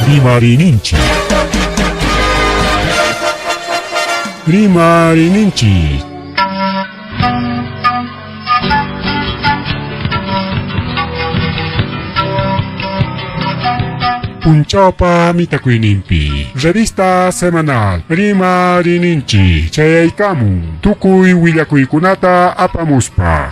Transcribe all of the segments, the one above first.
Rimarininchik. Rimarininchik. Punchawpa mitakuyninpi revista semanal Rimarininchik chayaykamun tukuy willakuykunata apamuspa.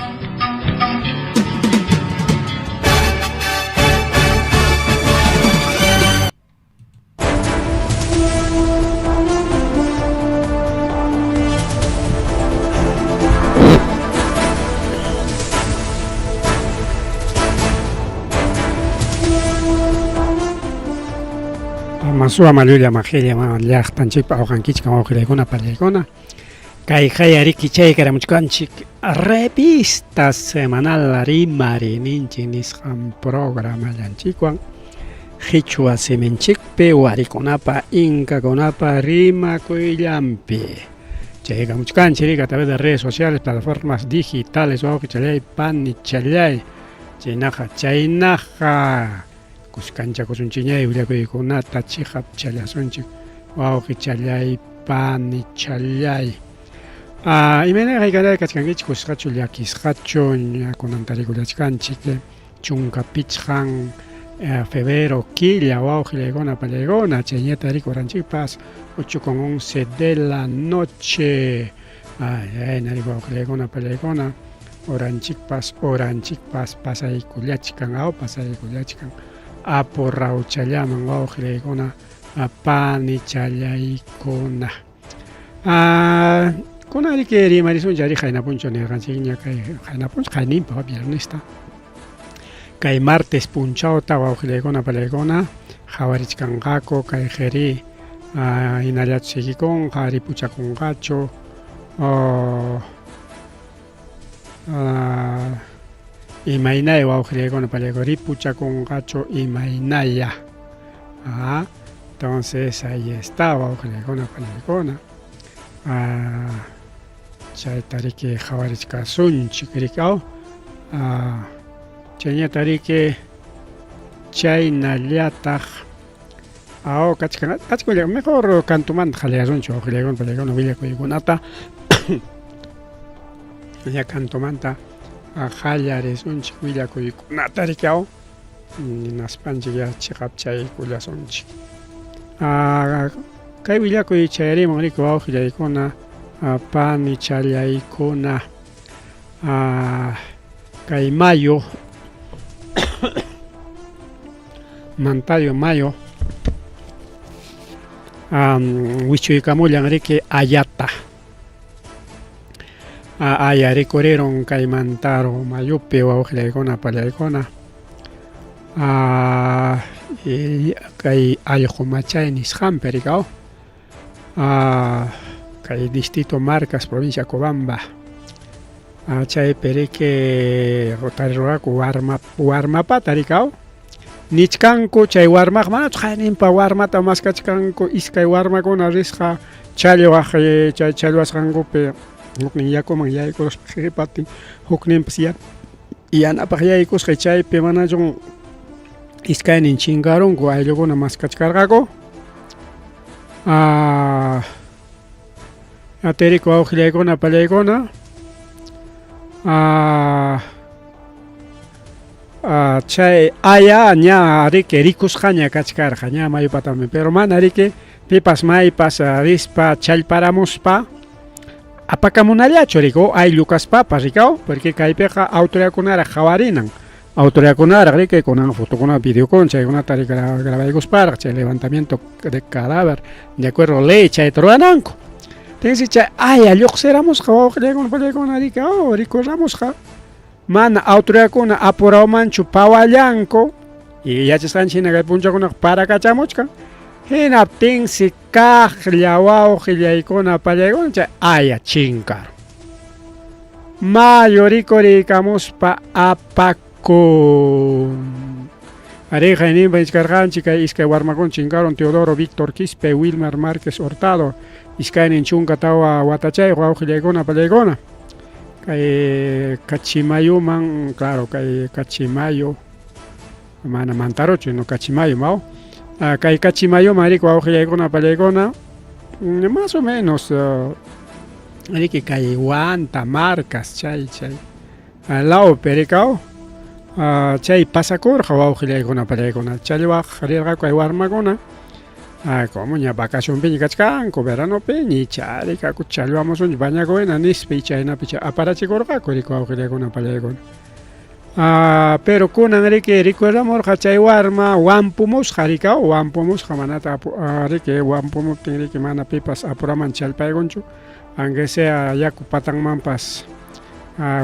Masuwa mallulla majilla llaqtanchikpa awqankichkan wawqillaykuna pallaykuna kay qayariki chaykaramuchkanchik revista semanal rimarininchik nisqan programallanchikwan Qhichwa siminchikpi warikunapa inkakunapa rimakuyllanpi. Chaykamuchkanchik riki a través de redes sociales, plataformas digitales, wawqichallay, panichallay. Chaynaqa, chaynaqa kuskanchakusunchikñay willakuykunata chiqapchallasunchik, wawqichallay, panichallay. Ah, imayna haykanay kachkankichik kusqachu llakisqachu ña kunan tarikullachkanchik 15 febrero killa wawqillaykuna pallaykuna chayñata rikuranchikpas 8 con 11 de la noche ay ay wawqillaykuna pallaykuna oranchikpas oranchikpas pasaykullachkan aw pasaykullachkan apu rawchallaman wawqillaykuna panichallaykuna ah, kunan riki rimarisunchik ari qayna punchaw nirqanchikña kay qayna punchaw qayninpa viernesta kay martes punchawta wawqillaykuna pallaykuna qhawarichkanqaku kay qiri hinallachu sigikunqa ripuchakunqachu imaynaya wawqillaykuna pallaykuna ripuchakunqachu imaynaya entonces ahí está wawqillaykuna pallaykuna chayta riki qhawarichkasunchik riki aw chayñata riki chaynallataq aw kachkan kachkan mejor kantumanta qhallayasunchik wawqillaykuna pallaykuna willakuykunata ña kantumanta qallarisunchik willakuykunata riki aw hinaspanchik ya chiqapchaykullasunchik kay willakuy chayarimun riki wawqillaykuna panichallaykuna kay mayo Mantayo mayo wichuykamullan riki ayata aya rikurirun kay Mantaro mayupi wawqillaykuna pallaykuna kay allqu machay nisqanpi riki aw kay distrito Marcas provincia Acobamba chaypi riki tarirurqaku warma warmapata riki aw nichkanku chay warmaq manachu qayninpa warmata maskachkanku iskay warmakuna risqa challwaq chay challwasqankupi huknin yakuman yaykuruspa qhipatin hukninpas yanapaq yaykusqa chaypi manachun iskaynin chinkarunku ayllukuna maskachkarqaku atiriku wawqillaykuna pallaykuna chay aya ña riki rikusqaña kachkarqa ña mayu patanpi pero mana riki pipas maypas rispa challparamuspa apakamunallachu riki o ayllu kaspapas riki aw porque kaypiqa autoridadkunaraq qhawarinan autoridadkunaraq riki kunan fotokuna videokuna chaykunata riki grabaykusparaq chay levantamiento de cadáver de acuerdo ley chayta rurananku entonces chay aya lluqsiramusqa wawqillaykuna pallaykuna riki aw rikuramusqa mana autoridadkuna apurawmanchu pawallanku y yachasqanchik hina kay punchawkunaqa parakachamuchkan hinaptinsi kaqlla wawqillaykuna pallaykuna chay aya chinkarun mayu rikuriykamuspa apakun arí qayninpa nichkarqanchik kay iskay warmakuna chinkarun Teodoro Víctor Quispe Wilmar Márquez Hurtado iskaynin 14 watachayuq wawqillaykuna pallaykuna kay Cachimayuman claro kay Cachimayo mana Mantarochu no Cachimayo maw Kay Cachimayuman riki wawqillaykuna pallaykuna más o menos riki kay Huanta, Marcas chay chay lawpi rikaw chay pasakurqa wawqillaykuna pallaykuna challwaq rirqaku kay warmakuna como ña vacacionpiña kachkanku veranopiña icha rikaku challwamusunchik bañakuyna nispa chaynapi chay aparachikurqaku riki wawqillaykuna pallaykuna. Pero kunan riki rikuramurqa chay warma wampumusqa rikaw wampumusqa manata riki wampumuptin riki mana pipas apuraman challpaykunchu aunque sea yaku patanmanpas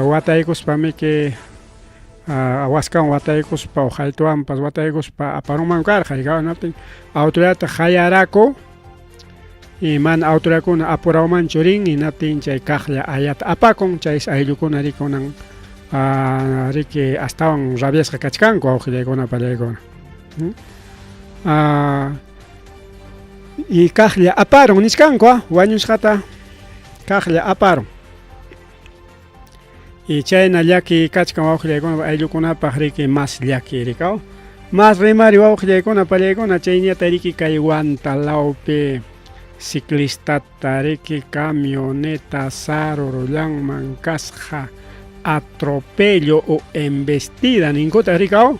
wataykuspamiki waskawan wataykuspa o qaytuwanpas wataykuspa aparunman karqa rikaw hinaptin autoridadta qayaraku y mana autoridadkuna apurawmanchu rin hinaptin chay kaqlla ayata apakun chaysi ayllukuna riki kunan riki astawan rabiasqa kachkanku wawqillaykuna pallaykuna y kaqlla aparun nichkanku wañusqata kaqlla aparun y chayna llaki kachkan wawqillaykuna ayllukunapaq riki mas llaki rikaw mas rimari wawqillaykuna pallaykuna chayñata riki kay Huanta lawpi ciclistata riki camioneta sarurullanman kasqa atropello o embestida ninkutaq rikaw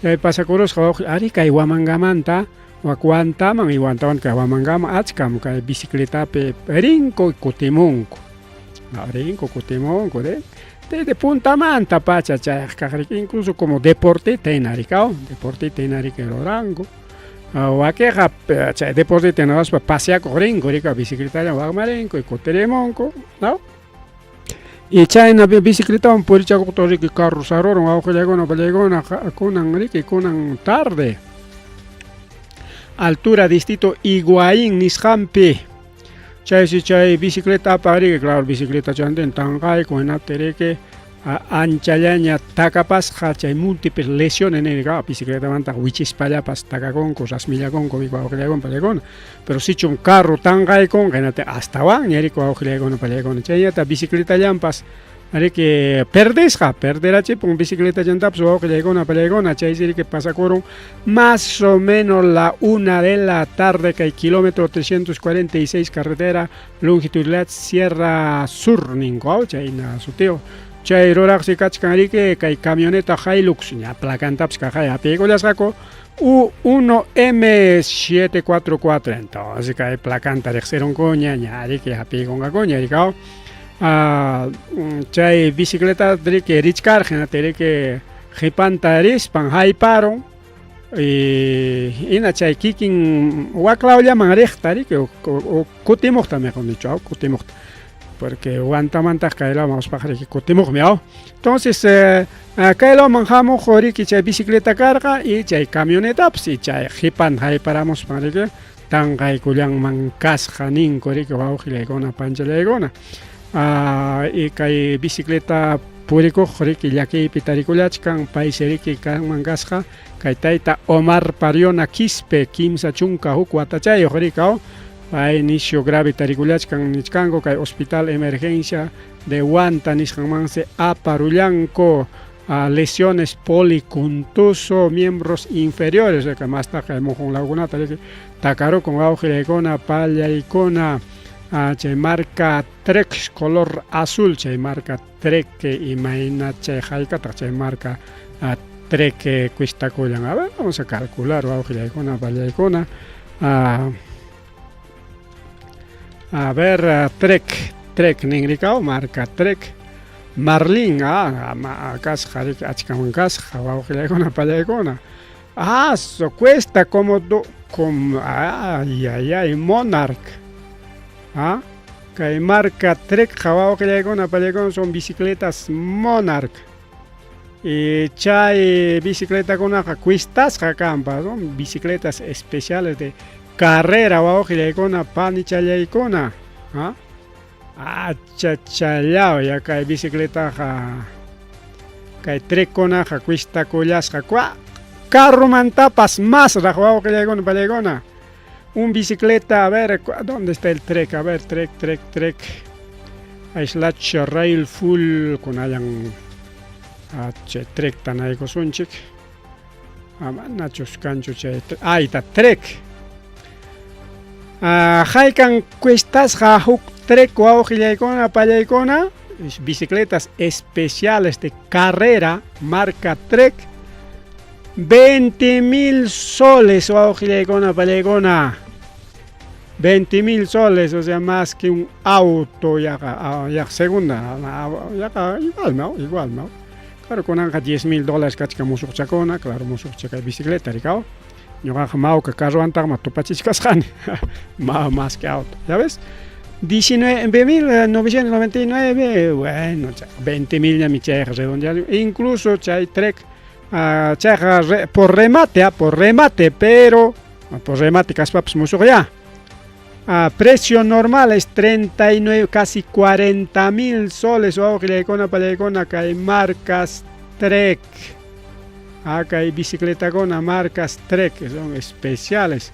chay pasakurusqa wawqi ari kay Huamangamanta wak Huantaman y Huantaman kay Huamangaman achkam kay bicicletapi rinku kutimunku rinku kutimunku desde puntamanta pacha chayaq kaq riki incluso como deportita hina rikaw deportita hina riki ruranku wakiqa chay deportita hina ruraspa paseakuq rinku rikaw bicicletallan wakman rinku y kutirimunku no y chayna bicicletawan purichakuqta riki carro sarurun wawqillaykuna pallaykuna kunan riki kunan tarde altura distrito Iguaín nisqanpi chaysi chay bicicleta apaq riki claro bicicleta chantin tanqayku hinaptin riki anchallaña takapasqa chay múltiples lesiones nirqa bicicletamanta wichispallapas takakunku rasmillakunku wawqillaykuna pallaykuna pero sichum carro tanqaykunqa hinaptin astawanña riki wawqillaykuna pallaykuna chaynata bicicletallanpas riki perdisqa perderachipun bicicletachantapas wawqillaykuna pallaykuna chaysi riki pasakurun más o menos la 1 de la tarde kay kilómetro 346 carretera longitudinal Sierra Sur ninku chayna sutiyuq chay ruraqsi kachkan riki kay camioneta Hilux ña placantapas kaqay hapiykullasqaku U1M744 entonces kay placanta riqsirunkuña ña riki hapiykunqakuña rikaw chay bicicleta riki richkarqa hinaptin riki qhipanta rispan hayparun y hina chay kikin waklawllaman riqta riki kutimuqta mejor dicho kutimuqta porque Huantamantaq kay lawman uspaq riki kutimuqmi entonces kay lawman hamuq riki chay bicicleta karqa y chay camionetapas y chay qhipanta hayparamuspan riki tanqaykullanman kasqa ninku riki wawqillaykuna panchallaykuna y kay bicicleta purikuq riki llakiypi tarikullachkan paysi riki kanman kasqa kay tayta Omar Pariona Quispe 31 watachayuq rikaw pay nisyu grave tarikullachkan nichkanku kay hospital emergencia de Huanta nisqanmansi aparullanku lesiones policontuso miembros inferiores mastaqa mujun lawkunata riki takarukun wawqillaykuna pallaykuna chay marca Trek color azul chay marca Trek imayna chay haykataq chay marca Trek cuestakullan a ver vamos a calcular wawqillaykuna pallaykuna a ver Trek Trek nin rikaw marca Trek Marlin kasqa riki achkaman kasqa wawqillaykuna pallaykuna so cuesta como como ay ay ay Monarch kay marca Trek wawqillaykuna pallaykuna son bicicletas Monarch y chay bicicletakunaqa cuestasqa kanpas son bicicletas especiales de carrera wawqillaykuna panichallaykuna achachallaw ya kay bicicletaqa kay Trekkunaqa cuestakullasqa carromantapas masraq wawqillaykuna pallaykuna un bicicleta a ver ¿dónde está el Trek? A ver Trek Trek Trek Slash Rail Full kunallan chay Trek tanaykusunchik. Manachus kanchu chay ayta Trek. Haykan cuestasqa huk Trek wawqillaykuna pallaykuna, bicicletas especiales de carrera marca Trek, 20,000 soles wawqillaykuna pallaykuna. 20,000 soles, o sea, más que un auto yaqa, yaqa segunda, yaqa igual, ¿no? Igual, ¿no? Claro, kunanqa 10,000 dólares kachkan musuqchakuna, claro, musuqcha kay bicicleta, rikaw. Ñuqaqa mawka carroantaqma tupachichkasqani, más que auto, ¿ya ves? 19,999, bueno, 20,000 ñami chayqa redondeado, incluso chay Trek, chayqa por remate, por remate, pero por remate kaspapas musuqya. Precio normal es 39, casi 40,000 soles, wawqillaykuna pallaykuna, kay marcas Trek. Acá hay bicicletakuna marcas Trek, que son especiales.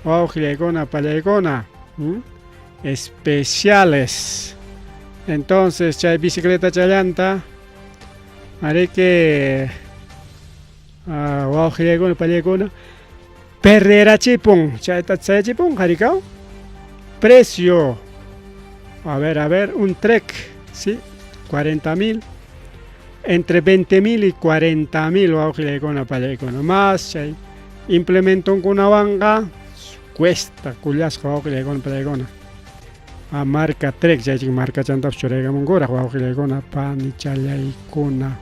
Wawqillaykuna pallaykuna, especiales. Entonces, chay bicicleta challanta, ariki wawqillaykuna pallaykuna, perderachipun, chayta chayachipun, harikaw. Precio, a ver, un Trek, sí, 40,000, entre 20,000 y 40,000, wawqillaykuna pallaykuna, más chay implementonkunawanqa cuesta kullasqa wawqillaykuna pallaykuna. A marca Trek, chaychik marcachantapas churaykamunkuraq wawqillaykuna panichallaykuna.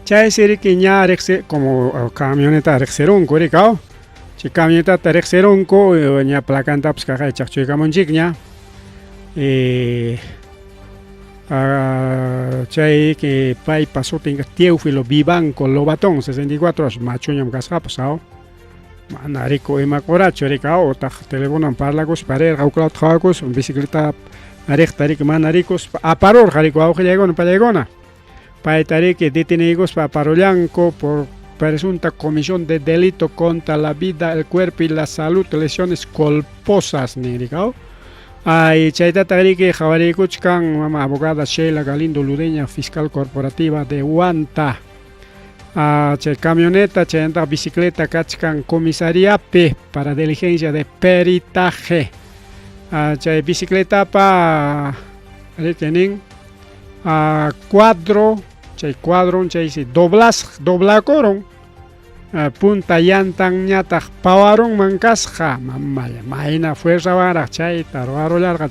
Chaysi riki ña riqsi como camioneta riqsirunku rikaw. Chay camionetata riqsirunku ña placantapas kaqay chaqchuykamunchikña. Chay que paypa sutin Teófilo Vivanco Lobatón, 64 años, machuñam kasqapas, aw. Mana riku imakurachu rikaw, utaq telefonowan parlakuspa rirqa huklawta qhawakuspa bicicleta riqta riki mana rikuspa aparurqa riku wawqillaykuna pallaykuna. Payta riki deteniykuspa aparullanku por presunta comisión de delito contra la vida, el cuerpo y la salud, lesiones culposas nin rikaw. Ay, chaytataq riki qhawariykuchkan mama abogada Sheila Galindo Ludeña, fiscal corporativa de Huanta. Chay camioneta, chaymantaq bicicleta kachkan comisariapi para diligencia de peritaje. Chay bicicletapa riki nin cuadro, chay cuadron chaysi doblas doblakurun, punta llantanñataq pawarunman kasqa, mamalla mayna fuerzawanraq chayta ruwarullarqa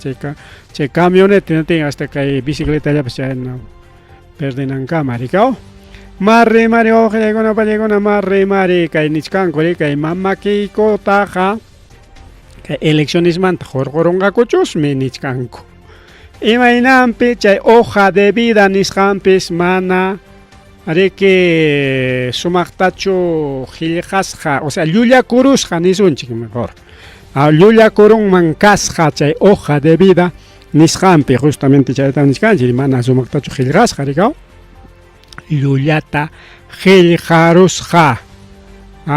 chay camioneta hinaptin hasta kay bicicletallapas chayna perdinankama rikaw. Mari mari wawqillaykuna pallaykuna mari mari kay nichkanku kay mama Keikutaqa kay eleccionesmanta hurqurunqakuchusmi nichkanku. Imaynanpi chay hoja de vida nisqanpis mana riki sumaqtachu qillqasqa, o sea llullakurusqa nisunchik mejor. Llullakurunman kasqa chay hoja de vida nisqanpi, justamente chayta nichkanchik mana sumaqtachu qillqasqa rikaw. Llullata qillqarusqa.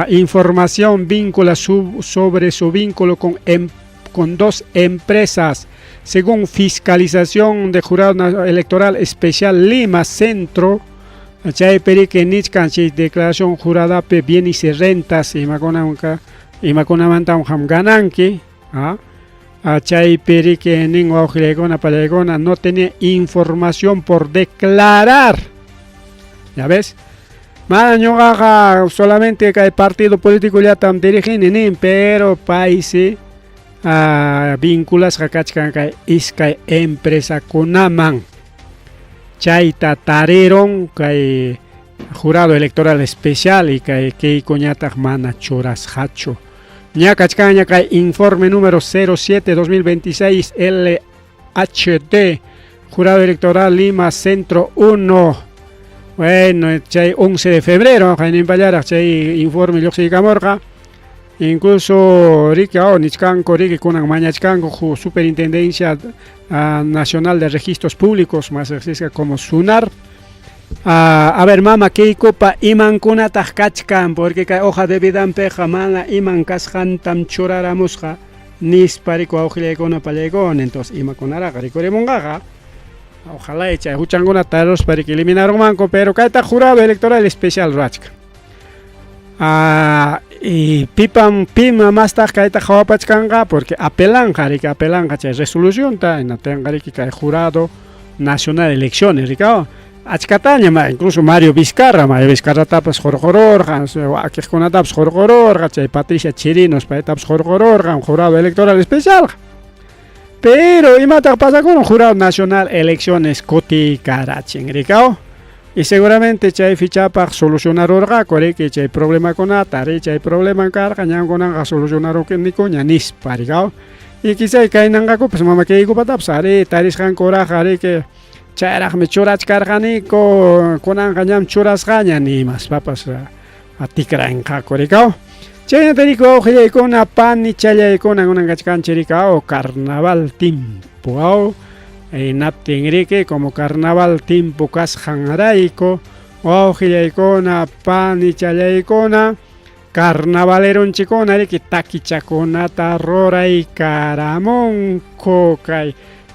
Información vincula sobre su vínculo con dos empresas. Según fiscalización de Jurado Electoral Especial Lima Centro, chaypi riki nichkan chay declaración juradapi bienes y rentas imakunamanta imakunamantam gananki, chaypi riki nin wawqillaykuna pallaykuna no tenía información por declarar. ¿Ya ves? Mana ñuqaqa solamente kay partido político llatam dirigini nin, pero paysi vinculasqa kachkan kay iskay empresakunaman. Chayta tarirun kay jurado electoral especial y kay Keikoñataq mana churasqachu. Ña kachkanña kay informe número 07-2026 LHD, Jurado Electoral Lima Centro 1. Bueno, chay 11 de febrero, qayninpallaraq chay informe lluqsiykamurqa. Incluso riki nichkanku riki kunan mañachkanku Superintendencia Nacional de Registros Públicos, más riqsisqa como SUNARP. A ver, mama Keikopa imankunataq kachkan, porque kay hoja de vidanpiqa mana iman kasqantam churaramusqa nispa riku wawqillaykuna pallaykuna, entonces imakunaraqa rikurimunqaqa. Ojalá chay huchankunata taruspa riki eliminarunmanku, pero kayta jurado electoral especial ruwachkan. Ah, y pipam pim mastaq kayta qhawapachkanqa porque apelanqa riki apelanqa chay resolucionta hinaptinqa riki kay jurado nacional de elecciones rikaw achkataña ma incluso Mario Vizcarra Mario Vizcarratapas hurqururqa wakiqkunatapas hurqururqa chay Patricia Chirinos paytapas hurqururqa jurado electoral especialqa pero imataq pasakurun jurado nacional elecciones kutiykarachin rikaw Y seguramente chay fichapaq solucionarurqaku riki chay problemakunata ri chay problema karqa ñankunanqa solucionarunikuña nispa rikaw y quizá kaynanqakupas mama kiykupatapas arí tarisqankuraqqa riki chayraqmi churachkarqaniku kunanqa ñam churasqaña nimaspapas tikranqaku rikaw chaynata riki wawqillaykuna panichallaykuna kunan kachkanchik rikaw carnaval timpu aw Hinaptin riki como carnaval timpu kasqanrayku wawqillaykuna panichallaykuna carnavaleronchikkuna riki takichakunata ruraykaramunku kay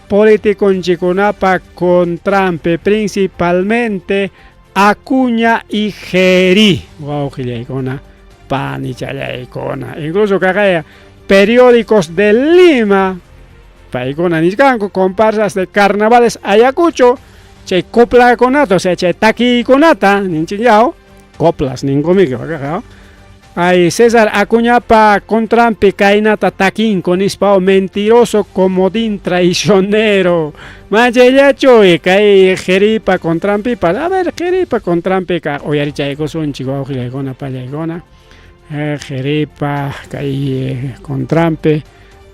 politiconchikkunapa contranpi principalmente Acuña y Jerí wawqillaykuna panichallaykuna incluso kaqaya periódicos de Lima paykuna nichkanku comparsas de carnavales Ayacucho chay coplakunata o sea chay takiykunata ninchikllaw coplas ninkumiki wakaqa ay César Acuñapa contranpi kaynata takinku nispa mentiroso comodín traicionero manchayllachu kay Jeripa contranpipa a ver Jeripa contranpika uyarichaykusunchik wawqillaykuna pallaykuna Jeripa kay contranpi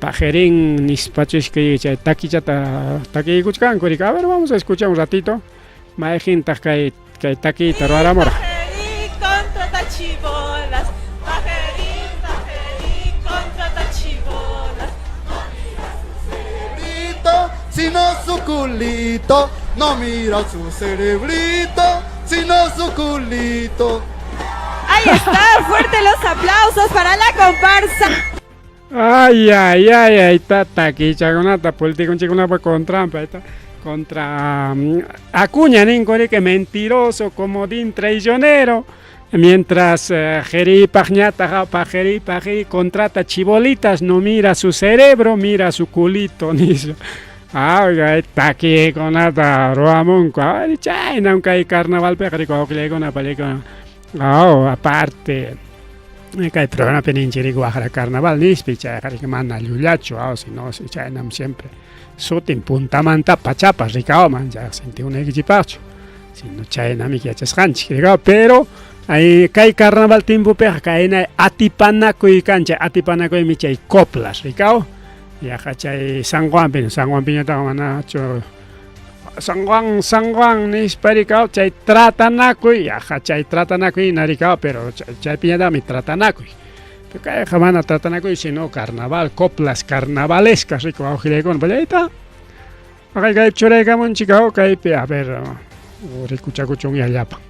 pajerín nispachus kay chay takichata takiykuchkanku riki a ver vamos a escuchar un ratito mayqintaq kay kay takiyta ruwaramurqa. Pajerín contrata chibolas, pajerín, pajerín contrata chibolas. Cerebrito, sino su culito, no mira su cerebrito, sino su culito. Ahí está, fuerte los aplausos para la comparsa. Ay, ay, ay, ahí está takichakunata politiconchikunapa contranpi, ahí está contra Acuña ninku riki mentiroso, comodín, traicionero. Mientras Jeripaqñataq pajerí pajerí contrata chibolitas, no mira su cerebro, mira su culito nispa. Ah, oiga, takikunata ruwamunku. Ay, chaynam kay carnavalpiqa riki wawqillaykuna pallaykuna. Ah, aparte kay programapi ninchik riki waqra carnaval nispa chayqa riki mana llullachu, ah, sino chaynam siempre sutin puntamanta pachapas rikawaman chayqa sintikunaykichikpaqchu sino chaynamiki yachasqanchik rikaw pero ay kay carnaval timpupiqa kayna atipanakuy kan chay atipanakuymi chay coplas rikaw yaqa chay San Juanpi San Juanpiñataqa manachu San Juan San Juan nispa rikaw chay tratanakuy yaqa chay tratanakuy hina rikaw pero chaypiñataqmi tratanakuy pero kayqa mana tratanakuy sino carnaval coplas carnavalescas riki wawqillaykuna pallayta kay kaypi churaykamunchik kaypi a ver rikuchakuchunya llapan.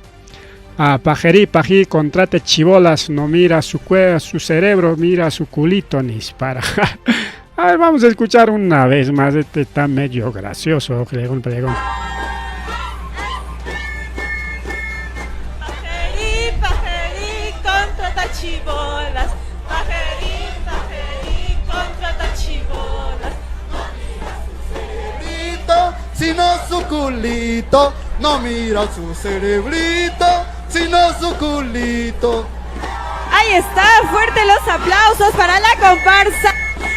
Ah, pajerí, pají, contrate chibolas, no mira su su cerebro, mira su culito, nispara. A ver, vamos a escuchar una vez más, este está medio gracioso. Pajerí, pajerí, contrata chibolas. Pajerí, pajerí, contrata chibolas. Cerebrito, sino su culito, no mira su cerebrito, sino su culito. Ahí está, fuerte los aplausos para la comparsa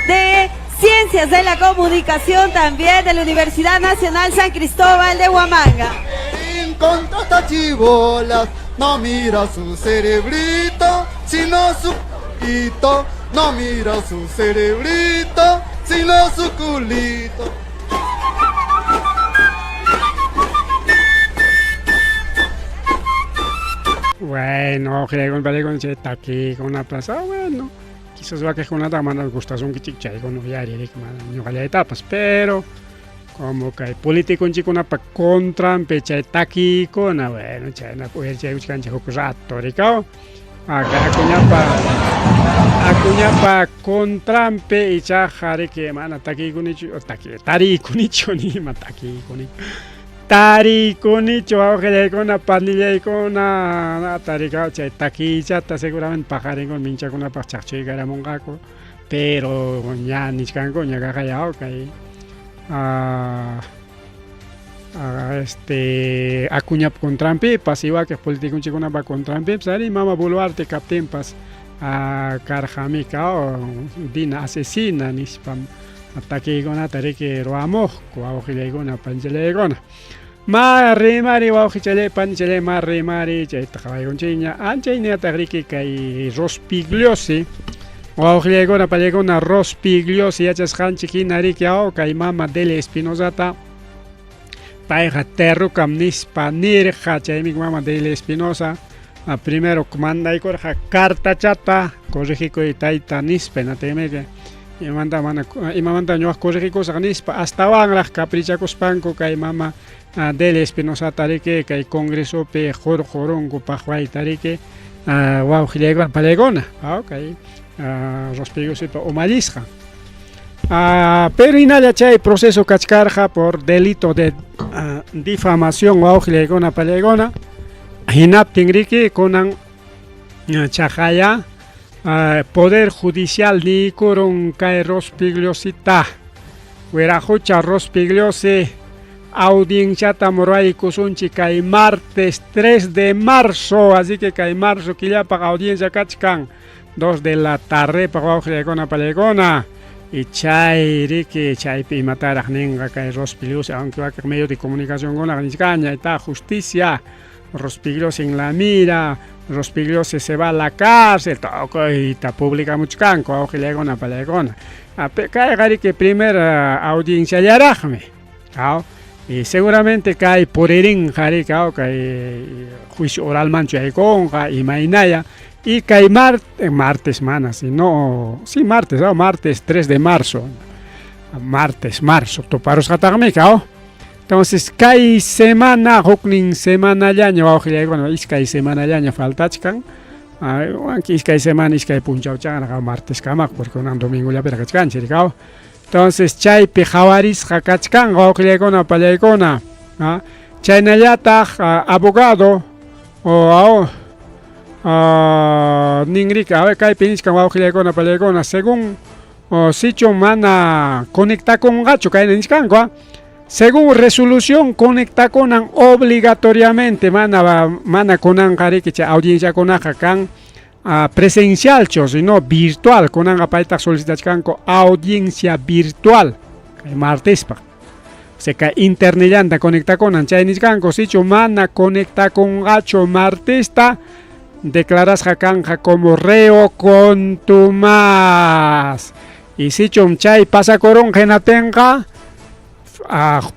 de Ciencias de la Comunicación también de la Universidad Nacional San Cristóbal de Huamanga. Pajerín contrata chibolas, no mira su cerebrito, sino su culito, no mira su cerebrito, sino su culito. Bueno, chay takiykunapas, ah, bueno, quizás wakiqkunataqa mana gustasunkichik chaykuna uyariy riki mana ñuqallaytapas, pero como kay politiconchikkunapa contranpi chay takiykuna, bueno, chayna uyarichaykuchkanchik huk rato rikaw. Acuñapa Acuñapa contranpi ichaqa riki mana takiykunichu, taki tariykunichu nima takiykunichu. Tariykunichu wawqillaykuna panillaykuna tarikaw chay takiychata seguramente paqarinkuna minchakunapaq chaqchuykaramunqaku pero ña nichkanku ña kaqaya kay este Acuñap contranpipas y wakiq politiconchikunapa contranpipas ari mama Boluarte kaptinpas karqami Dina asesina nispam takiykunata riki ruwamuqku wawqillaykuna panichallaykuna ma rimari wawqichallay panichallay ma rimari chayta qhawaykunchikña anchayñataq riki kay Rospigliosi wawqillaykuna pallaykuna Rospigliosi yachasqanchik hina riki kay mama Delia Espinosata payqa terrukam nispa nirqa chaymi mama Delia Espinosa primero mandaykurqa cartachata corregikuy tayta nispa hinaptinmi imamanta mana imamanta ñuqa corregikusaq nispa astawanraq caprichakuspanku kay mama Delia Espinosata riki kay congresopi qurqurunku paqwayta riki wawqillaykuna pallaykuna kay Rospigliosipa umallisqan. Pero hinalla chay proceso kachkarqa por delito de difamación wawqillaykuna pallaykuna hinaptin riki kunan chaqaya Poder Judicial niykurun kay Rospigliosita wiraqucha Rospigliosi audienciatam ruwaykusunchik kay martes 3 de marzo así que kay marzo killapaq audiencia kachkan 2 de la tardepaq wawqillaykuna pallaykuna y chay riki chaypi imataraq ninqa kay Rospigliosi aunque wakiq medio de comunicacionkunaqa nichkanña está justicia Rospigliosi en la mira Rospigliosi se va a la cárcel tukuyta publicamuchkanku wawqillaykuna pallaykuna kayqa riki primer audienciallaraqmi y seguramente kay puririnqa riki kay juicio oralmanchu yaykunqa imaynaya y kay martes mana sino sí martes martes 3 de marzo martes marzo tuparusqataqmi entonces kay semana huknin semanallaña wawqillaykuna iskay semanallaña faltachkan iskay semana iskay punchawchanqa martes kamaq porque kunan domingollapiraq kachkanchik entonces chaypi qhawarisqa kachkan wawqillaykuna pallaykuna chaynallataq abogado ninrika kaypi nichkan wawqillaykuna pallaykuna según sichu mana conectakunqachu kayna nichkanku según resolución conectakunan obligatoriamente mana mana kunanqa riki chay audienciakunaqa kan presencialchu sino virtual kunanqa paytaq solicitachkanku audiencia virtual kay martespaq se kay internetllanta conectakunan chay nichkanku sichu mana conectakunqachu martesta declarasqa kanqa como reo contumaz y sichum chay pasakurunqa hinaptinqa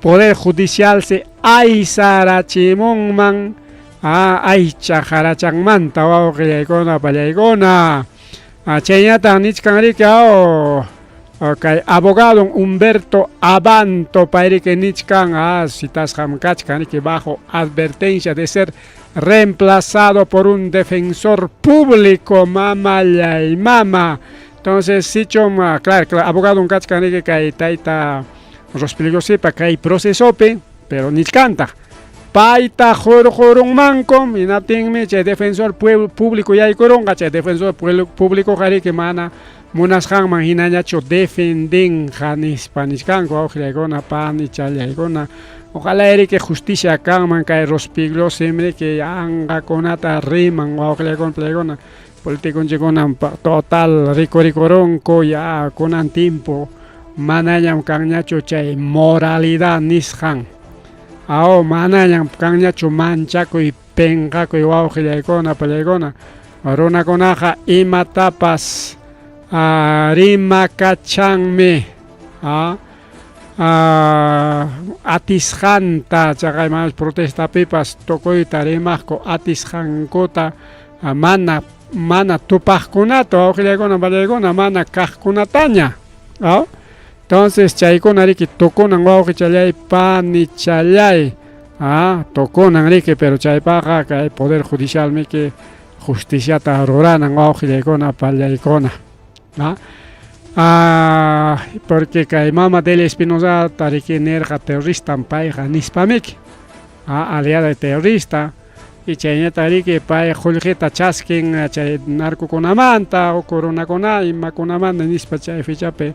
poder judicial se aysarachimunman aycha harachanmanta wawqillaykuna pallaykuna chaynataq nichkan riki kay abogado Humberto Abanto payriki nichkan citasqam kachkan riki bajo advertencia de ser reemplazado por un defensor público mamallay mama entonces sichum claro, claro abogado kachkan riki kay tayta Rospigliosipa kay procesopi pero nichkantaq payta qurqurunmankum hinaptinmi chay defensor público yaykurunqa chay defensor público riki mana munasqanman hinañachu defendenqa nispa nichkanku wawqillaykuna panichallaykuna ojalá riki justicia kanman kay Rospigliosi riki anqakunata riman wawqillaykuna pallaykuna politiconchikuna total rikurikurunku ya kunan tiempo manañam kanñachu chay moralidad nisqan manañam kanñachu manchakuy penqakuy wawqillaykuna pallaykuna runakunaqa imatapas rimakachanmi atisqanta chaqay mana protestapipas tukuyta rimaqku atisqankuta mana mana tupaqkunata wawqillaykuna pallaykuna mana kaqkunataña entonces chaykuna riki tukunan wawqichallay panichallay tukunan riki pero chaypaqa kay poder judicial miki justiciata ruranan wawqillaykuna pallaykuna porque kay mama Delia Espinosa riki nirqa terroristam payqa nispamiki. Aliada terrorista y chayñataq riki pay qullqita chaskin chay narcokunamanta huk runakuna imakunamanta nispa chay fechapi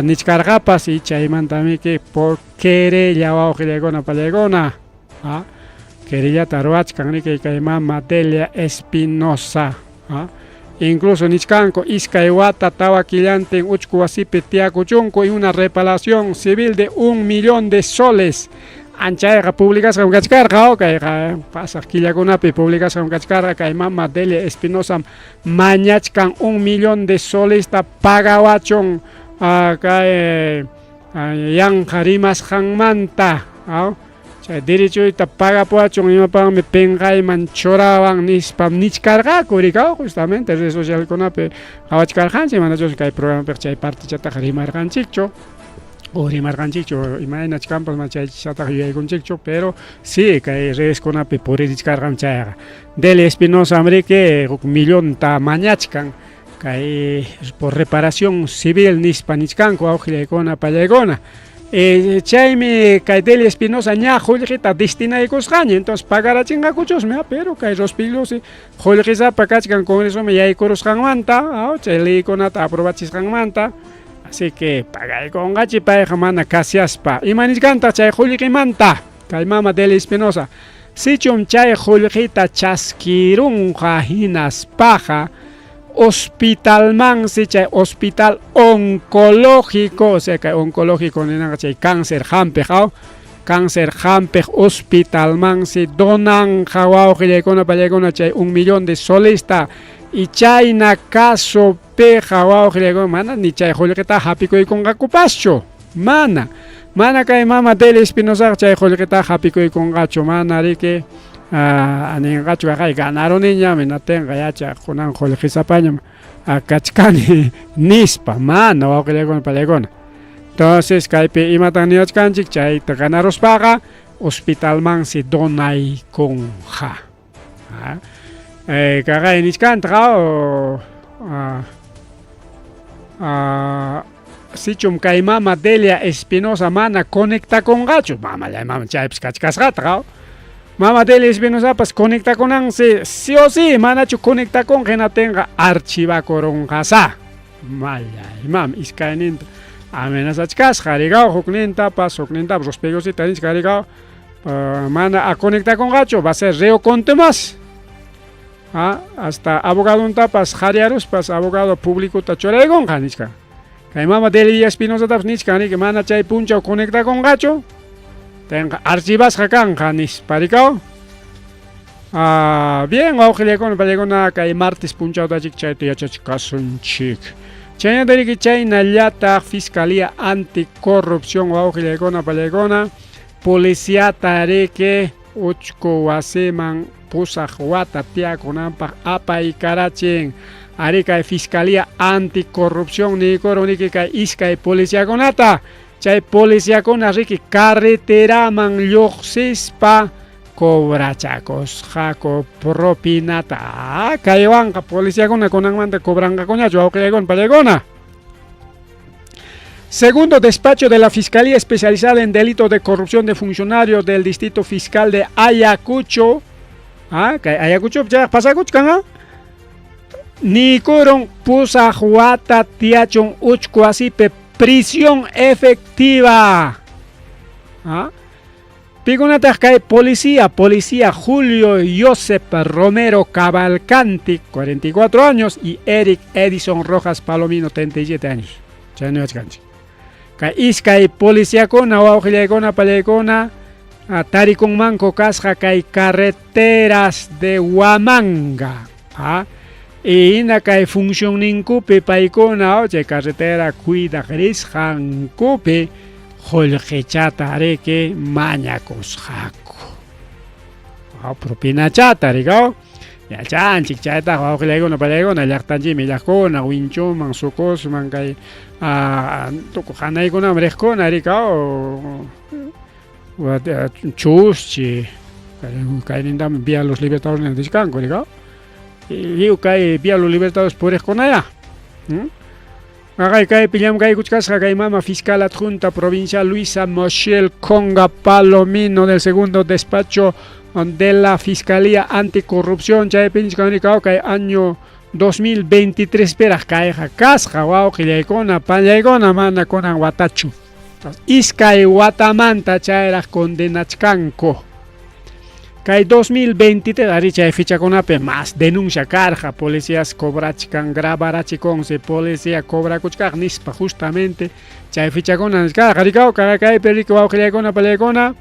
nichkarqapas y chaymantamiki por querella wawqillaykuna pallaykuna querellata ruwachkan riki kay mama Delia Espinosa. Incluso nichkanku iskay wata tawa killantin uchku wasipi tiyakuchunku y una reparación civil de 1 millón de soles. Anchayqa publicasqam kachkarqa, kayqa pasaq killakunapi publicasqam kachkarqa kay mama Delia Espinosa mañachkan 1 millón de solesta pagawachun kay yanqa rimasqanmanta. Chay derechoyta pagapuwachun imapaqmi pinqayman churawan nispam nichkarqaku rikaw justamente redes socialkunapi qhawachkarqanchik manachus kay programapiqa chay partichataqa rimarqanchikchu o rimarqanchikchu imaynachkanpas mana chaychataqa yuyaykunchikchu pero sí kay redeskunapi puririchkarqam chayqa. Delia Espinosa riki huk millonta mañachkan kay por reparación civil nispa nichkanku wawqillaykuna pallaykuna. Chaymi kay Delia Espinosa ña qullqita destinaykusqaña, entonces pagarachinqakuchusmi, pero kay Rospigliosi qullqisapa kachkan Congresoman yaykurusqanmanta, chay leykunata aprobachisqanmanta, así que pagaykunqachi payqa mana kasiaspa. Ima nichkantaq chay qullqimanta kay mama Delia Espinosa? Sichum chay qullqita chaskirunqa hinaspaqa hospitalmansi chay hospital oncológico, o sea kay oncológico ninanqa chay cáncer hampiq, cáncer hampiq hospitalmansi donanja wawqillaykuna pallaykuna chay 1 millón de solesta y chayna caso piqa wawqillaykuna mana ni chay qullqita hapikuykunqakupaschu, mana mana kay mama Delia Espinosaqa chay qullqita hapikuykunqachu, mana riki aninqachu kaqay ganaruniñami natinqa yacha kunan qullqisapañam kachkani nispa, mana wawqillaykuna pallaykuna. Entonces kaypi imatan niwachkanchik chayta ganaruspaqa hospitalmansi donaykunqa. Kaqay nichkantaq sichum kay mama Delia Espinosa mana conectakunqachu, mamallay mama chaypis kachkasqataq, mama Delia Espinosapas conectakunansi sí o sí, manachu conectakunqa hinatinqa archivakurunqasa. Mallay mama iskayninta amenazachkasqa rikaw huknintapas huknintapas Rospigliosita nichka rikaw mana conectakunqachu, va a ser reo contumaz. Hasta abogadontapas qhariyaruspas abogado público-ta churaykunqa nichka. Kay mama Delia Espinosatapas nichkan riki mana chay punchaw conectakunqachu tenqa archivasqa kanqa nispa rikaw. Bien, wawqillaykuna pallaykuna kay martes punchawtachik chayta yachachikasunchik. Chaynata riki chaynallataq Fiscalía Anticorrupción wawqillaykuna pallaykuna policiata riki uchku wasiman pusaq wata tiyakunanpaq apaykarachin. Ari kay Fiscalía Anticorrupción niykurun riki kay iskay policiakunata. Chay policiakuna riki carreteraman lluqsispa cobrachakusqaku propinata. Kaywanqa policiakuna kunanmanta cobranqakuñachu wawqillaykuna pallaykuna. Segundo despacho de la Fiscalía Especializada en Delitos de Corrupción de Funcionarios del Distrito Fiscal de Ayacucho. Kay Ayacucho ya pasakuchkan, Niykurun pusaq wata tiyachun uchku wasipi prisión efectiva. Pikunataq kay policía, policía Julio Josep Romero Cavalcanti, 44 años, y Eric Edison Rojas Palomino, 37 años. Chayniwachkanchik. Kay iskay policiakuna wawqillaykuna pallaykuna tarikunmanku kasqa kay carreteras de Huamanga. Y hina kay funcionninkupi paykuna chay carretera cuidaq risqankupi qullqichata riki mañakusqaku. Propinachata rikaw. Yachanchik chaytaq wawqillaykuna pallaykuna llaqtanchikmi illaqkuna Winchuman, Sucosman kay tukuy hanaykunaman riqkuna rikaw Chuschi kaynintami Vía Los Libertadores nichkanku rikaw. Lliw kay Vía Los Libertadores puriqkunaya. Qaqay kaypi llamkaykuchkasqa kay mama fiscal adjunta provincial Luisa Moshel Conga Palomino del segundo despacho de la Fiscalía Anticorrupción chaypi nichkan kay año 2023 piraq kayqa kasqa wawqillaykuna pañaykuna mana kunan watachu. Iskay watamanta chayraq condenachkanku. Kay 2023 ari chay fechakunapi mas denuncia karqa policías cobrachkan grabarachikunsi policía cobrakuchkaq nispa justamente chay fechakuna karqa rikaw kaypi riki wawqillaykuna pallaykuna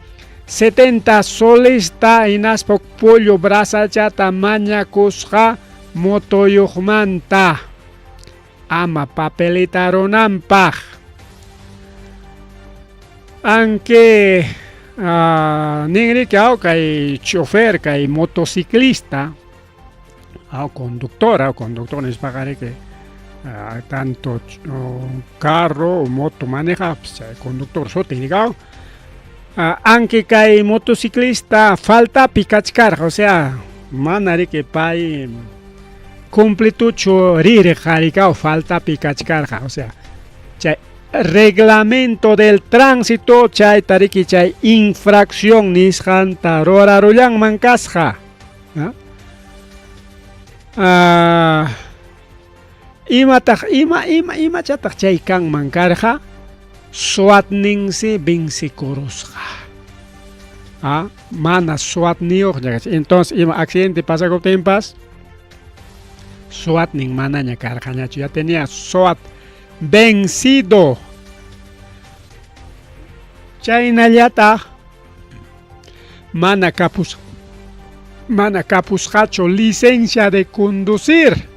70 solesta hinaspa pollo brasachata mañakusqa motoyuqmanta ama papelitarunanpaq. Aunque ninriki kay chofer kay motociclista conductor conductor nispaqa riki tanto carro o moto maneja pues, conductor sutin rikaw aunque kay motociclista faltapi kachkarqa, o sea mana riki pay cumplituchu rirqa rikaw faltapi kachkarqa, o sea chay reglamento del tránsito chayta riki chay infracción nisqanta rurarullanman kasqa. Imataq ima ima imachataq chay kanman karqa SOATninsi vencikurusqa. Mana SOATniyuqlla, entonces ima accidente pasakuptinpas SOATnin manaña karqañachu, ya tenía SOAT vencido. Chaynallataq mana kapusqachu licencia de conducir.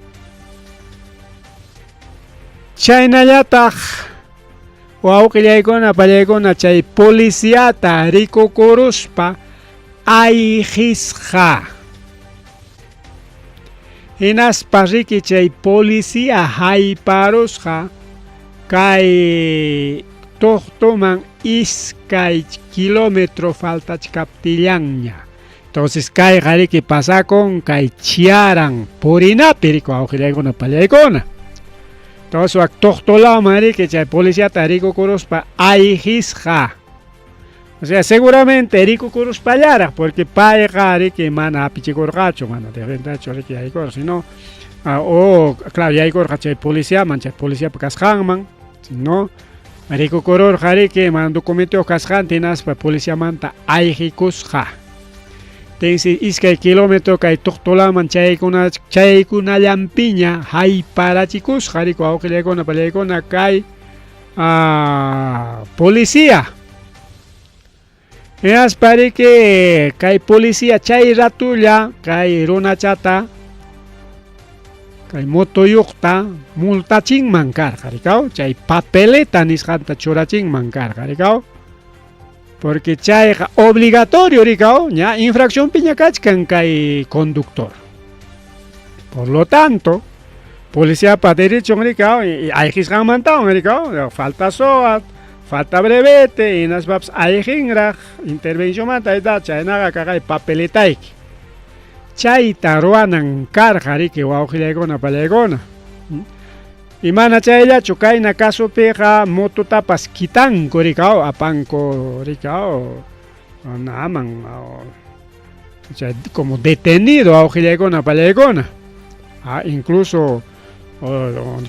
Chaynallataq wawqillaykuna pallaykuna chay policiata rikukuruspa ayqisqa. Hinaspa riki chay policía hayparusqa kay tuqtuman iskay kilómetro faltachkaptillanña. Entonces kayqa riki pasakun kay Chiaran purinapi riki wawqillaykuna pallaykuna. Entonces wak tuqtulawman riki chay policiata rikukuruspa ayqisqa. O sea, seguramente rikukuruspallaraq porque payqa riki mana apichikurqachu, mana de frentachu riki yaykurqa, sino o claro yaykurqa chay policiaman, chay policiapa kasqanman, sino rikukururqa riki mana documentoyuq kasqanta hinaspa policiamanta ayqikusqa. Tensi iskay kilómetro kay tuqtulaman chaykunallanpiña hayparachikusqa riki wawqillaykuna pallaykuna kay policía. Hinaspa riki kay policía chay ratulla kay runachata kay motoyuqta multachinman karqa rikaw, chay papeleta nisqanta churachinman karqa rikaw, porque chayqa obligatorio rikaw, ña infracción piña kachkan kay conductor. Por lo tanto, policiapa derecho rikaw, ayqisqanmantawan rikaw, falta SOAT, falta brevete, hinaspapas ayqinraq intervencionmanta ayta chaynaqa kaqay papeletayki. Chayta ruwanan karqa riki wawqillaykuna pallaykuna. Y mana chayllachu kayna kasupiqa mototapas kitanku rikaw, apanku rikaw, naman o sea, como detenido wawqillaykuna pallaykuna. Incluso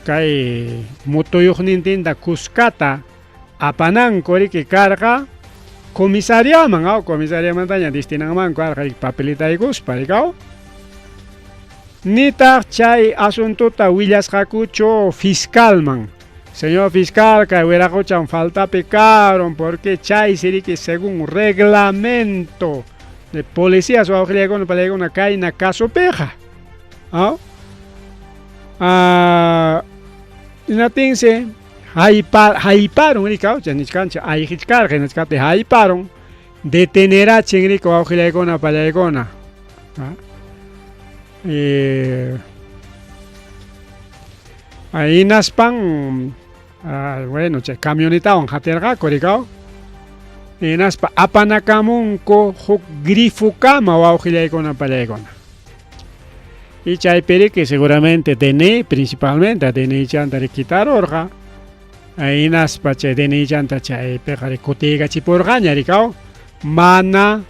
kay motoyuqnintinta kuskata apananku riki karqa comisariaman, comisariamantaña destinanmanku karqa papelitaykuspa rikaw. Nitaq chay asuntuta willasqakuchu fiscalman. Señor fiscal, kay wiraquchan faltapi karon porque chay siriki según reglamento de policías wawqillaykuna pallaykuna kayna kasupiqa. Hinatinsi hayparun rikaw, chay nichkanchik ayqichkarqa hinachkaptin hayparun detenerachin rika wawqillaykuna pallaykuna. Hinaspan bueno chay camionetawan hatirqaku rikaw. Hinaspa apanakamunku huk grifukama wawqillaykuna pallaykuna. Y chaypi riki seguramente DNI principalmente DNI chanta rikitarurqa. Hinaspa chay DNIchanta chaypiqa kutiykachipurqaña rikaw mana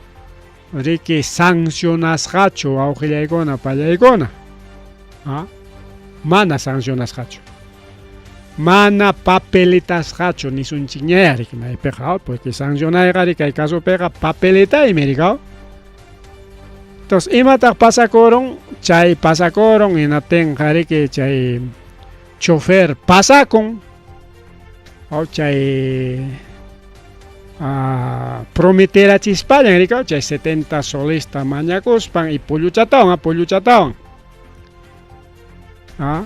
riki sancionasqachu wawqillaykuna pallaykuna. ¿Ah? Mana sancionasqachu. Mana papelitasqachu nisunchikña riki maypiqa, porque sancionayqa riki kay casopiqa papeletaymi rikaw. Entonces, imataq pasakurun? Chay pasakurun hinaptinqa riki chay chofer pasakun o chay prometerachispallan rikaw chay 70 solesta mañakuspan y polluchatawan, polluchatawan. ¿Ah?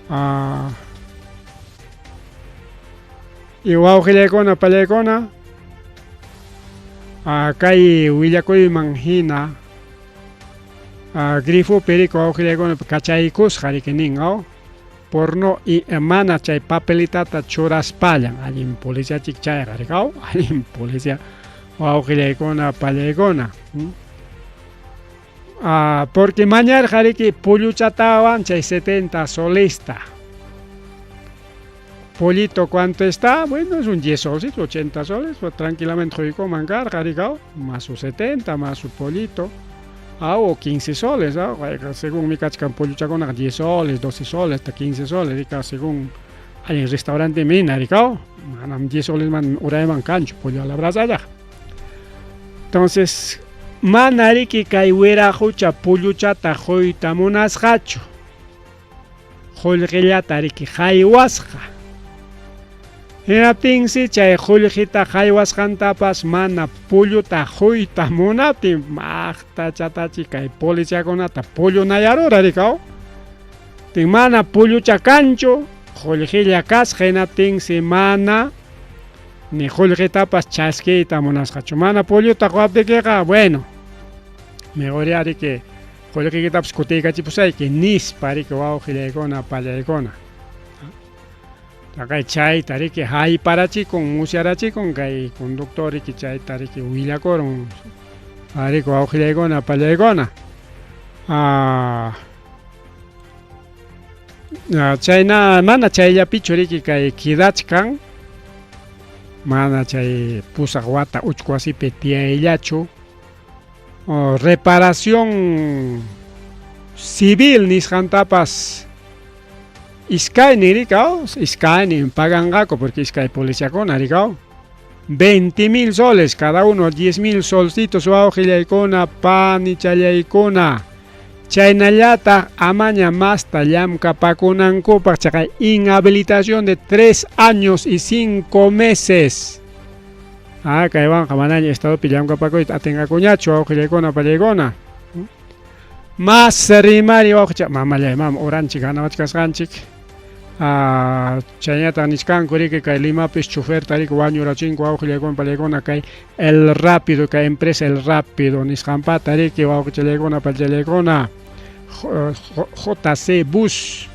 Ah. Y wawqillaykuna pallaykuna kay willakuyman hina grifopi riki wawqillaykuna kachaykusqa riki nin por no y mana chay papelitata churaspallan allin policiachik chayqa rikaw allin policía wawqillaykuna pallaykuna. Porque mañarqa riki polluchatawan chay 70 solista. Pollito, ¿cuánto está? Bueno, es un 10 soles, 80 soles, pues tranquilamente quykuman karqa rikaw, más su 70, más su pollito. O 15 soles, según mi kachkan polluchakunaqa 10 soles, 12 soles, hasta 15 soles, rikaw, según allin restaurante mina, rikaw, manam 10 soles man urayman kanchu pollo a la brasa. Entonces, mana riki kay wiraqucha polluchata quyta munasqachu. Qullqillata riki haywasqa. Hinaptinsi chay qullqita haywasqantapas mana pulluta quyta munaptin maqta chatachi kay policiakunata pullunayarura rikaw. Tin mana pullucha kanchu, qullqilla kasqa hinaptinsi mana ni qullqitapas chaskiyta munasqachu. Mana pulluta quwaptikiqa, bueno, mejor ya riki qullqiykitapas kutiykachipusayki nispa riki wawqillaykuna pallaykuna. Kay chayta riki hayparachikun musyarachikun kay conductor riki chayta riki willakurun riki wawqillaykuna pallaykuna. Chayna mana chayllapichu riki kay quedachkan mana chay pusaq wata uchku wasipi tiyayllachu reparación civil nisqantapas iskaynin rikaw, iskaynin paganqaku porque iskay policiakuna rikaw 20,000 soles cada uno, 10,000 solcitos wawqillaykuna panichallaykuna. Chaynallataq amaña masta llamkapakunankupaq chaqay inhabilitación de 3 años y 5 meses. Kaywanqa manaña estadopi llamkapakuyta atinqakuñachu wawqillaykuna pallaykuna. Mas rimari wawqicha mamallay mama uranchik ganawachkasqanchik. Chaynataq nichkanku riki kay Limapis choferta riki wañurachinku wawqillaykuna pallaykuna kay El Rápido, kay empresa El Rápido nisqanpata riki wawqichallaykuna pallaykuna JC Bus,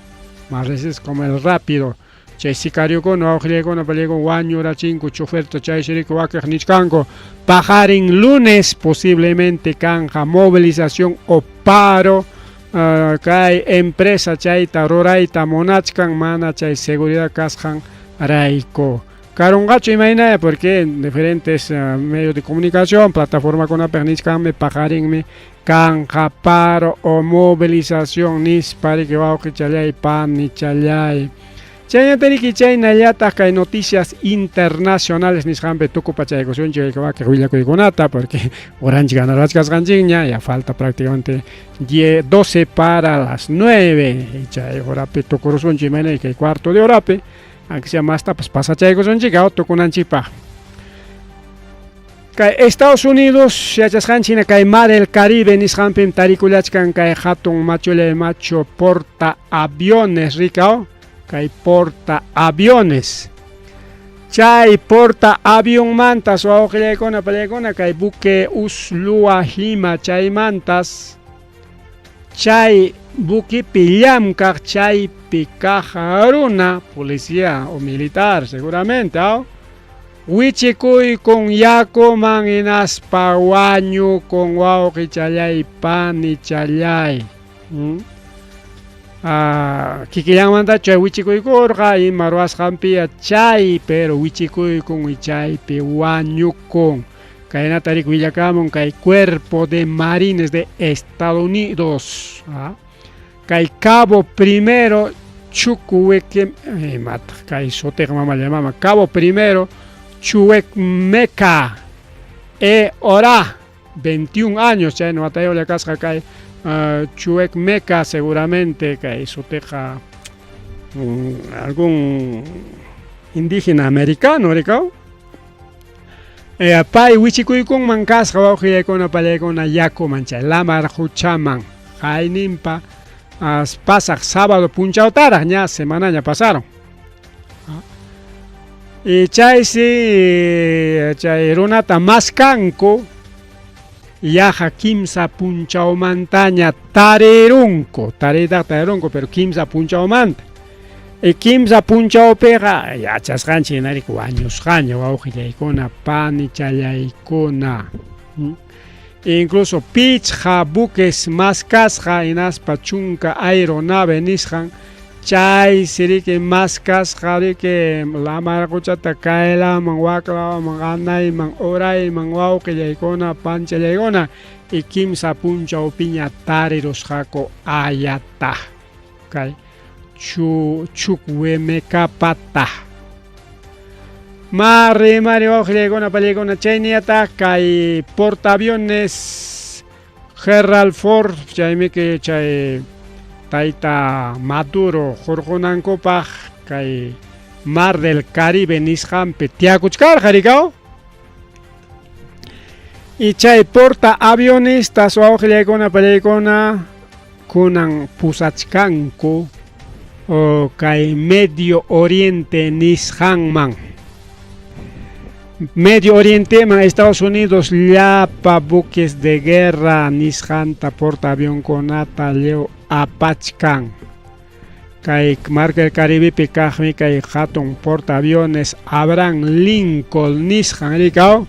más veces como El Rápido. Chay sicariokuna wawqillaykuna pallaykuna wañurachinku choferta chaysi riki wakiq nichkanku paqarin lunes posiblemente kanja movilización o paro kay empresa chayta rurayta munachkan mana chay seguridad kasqan rayku. Karunqachu imaynaya porque en diferentes medios de comunicación, plataformakunapiq nichkanmi paqarinmi kanja paro o movilización nispa riki wawqichallay panichallay. Chaynata riki chaynallataq kay noticias internacionales nisqanpi tukupachaykusunchik wakiq willakuykunata porque uranchik ganarachkasqanchikña, ya falta prácticamente 12 para las 9 chay horapi tukurusunchik imayna kay cuarto de horapi, aunque sea más tapas pasachaykusunchik tukunanchikpaq. Kay Estados Unidos yachasqanchik kay Mar del Caribe nisqanpim tarikullachkan kay hatun machullay macho porta aviones rikaw. Kay porta aviones. Chay porta avión mantas wawqillaykuna pallaykuna kay buque Uslua Hima chaymantas chay buquepi llamkaq chaypi kaq runa policía o militar seguramente wichikuykun yakuman hinaspa wañukun wawqichallay panichallay. Kikillanmantachu chay wichikuykurqa ima ruwasqanpiya chay pero wichikuykun chaypi wañukun. Kaynata riki willakamun kay Cuerpo de Marines de Estados Unidos. Kay Cabo Primero Chucueque, imataq kay sutiqa mamalla mama, Cabo Primero Chuecmeca e Ora, 21 años chayna watayuqlla kasqa kay Chuecmeca seguramente kay sutiqa algún indígena americano rikaw. Pay wichikuykunman kasqa wawqillaykuna pallaykuna yakuman chay lamar quchaman qayninpa pasaq sábado punchawtaraq ña semanaña pasaron. Y chaysi chay runata maskanku yaqa kimsa punchawmantaña tarirunku, tariytaqa tarirunku pero kimsa punchawmanta. Y kimsa punchawpiqa yachasqanchik hinariki wañusqaña wawqillaykuna panichallaykuna. Incluso pichqa buques maskasqa hinaspa chunka aeronave nisqan chaysi riki maskasqa riki lamar quchata kaylaman waklawaman anayman urayman wawqillaykuna panchallaykuna y kimsa punchawpiña tarirusqaku ayata kay Chukwemekapata. Mari, mari, wawqillaykuna pallaykuna chayniyataq kay portaaviones Gerald Ford chaymiki chay tayta Maduro hurqunankupaq kay Mar del Caribe nisqanpi tiyakuchkarqa rikaw. Y chay portaavionistas wawqillaykuna pallaykuna kunan pusachkanku kay Medio Oriente nisqanman. Medio Orienteman Estados Unidos llapa buques de guerra nisqanta portaavionkunata lliw apachkan. Kay Mar del Caribepi kaqmi kay hatun portaaviones Abraham Lincoln nisqan rikaw.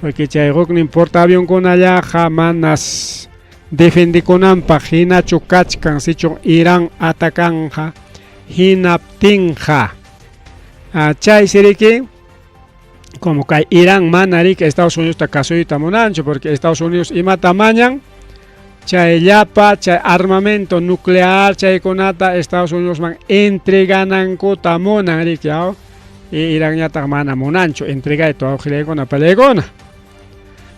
Porque chay huknin portaavionkunallaqa manas defendikunanpaq hinachu kachkan sichun Irán atacanja hinaptinqa. Chay siriki como kay Irán mana riki Estados Unidos ta kasuyta munanchu porque Estados Unidos imata mañan chay llapa chay armamento nuclear chaykunata Estados Unidos man entreganankuta munan riki aw. Y Irán ñataq mana munanchu entregayta wawqillaykuna pallaykuna.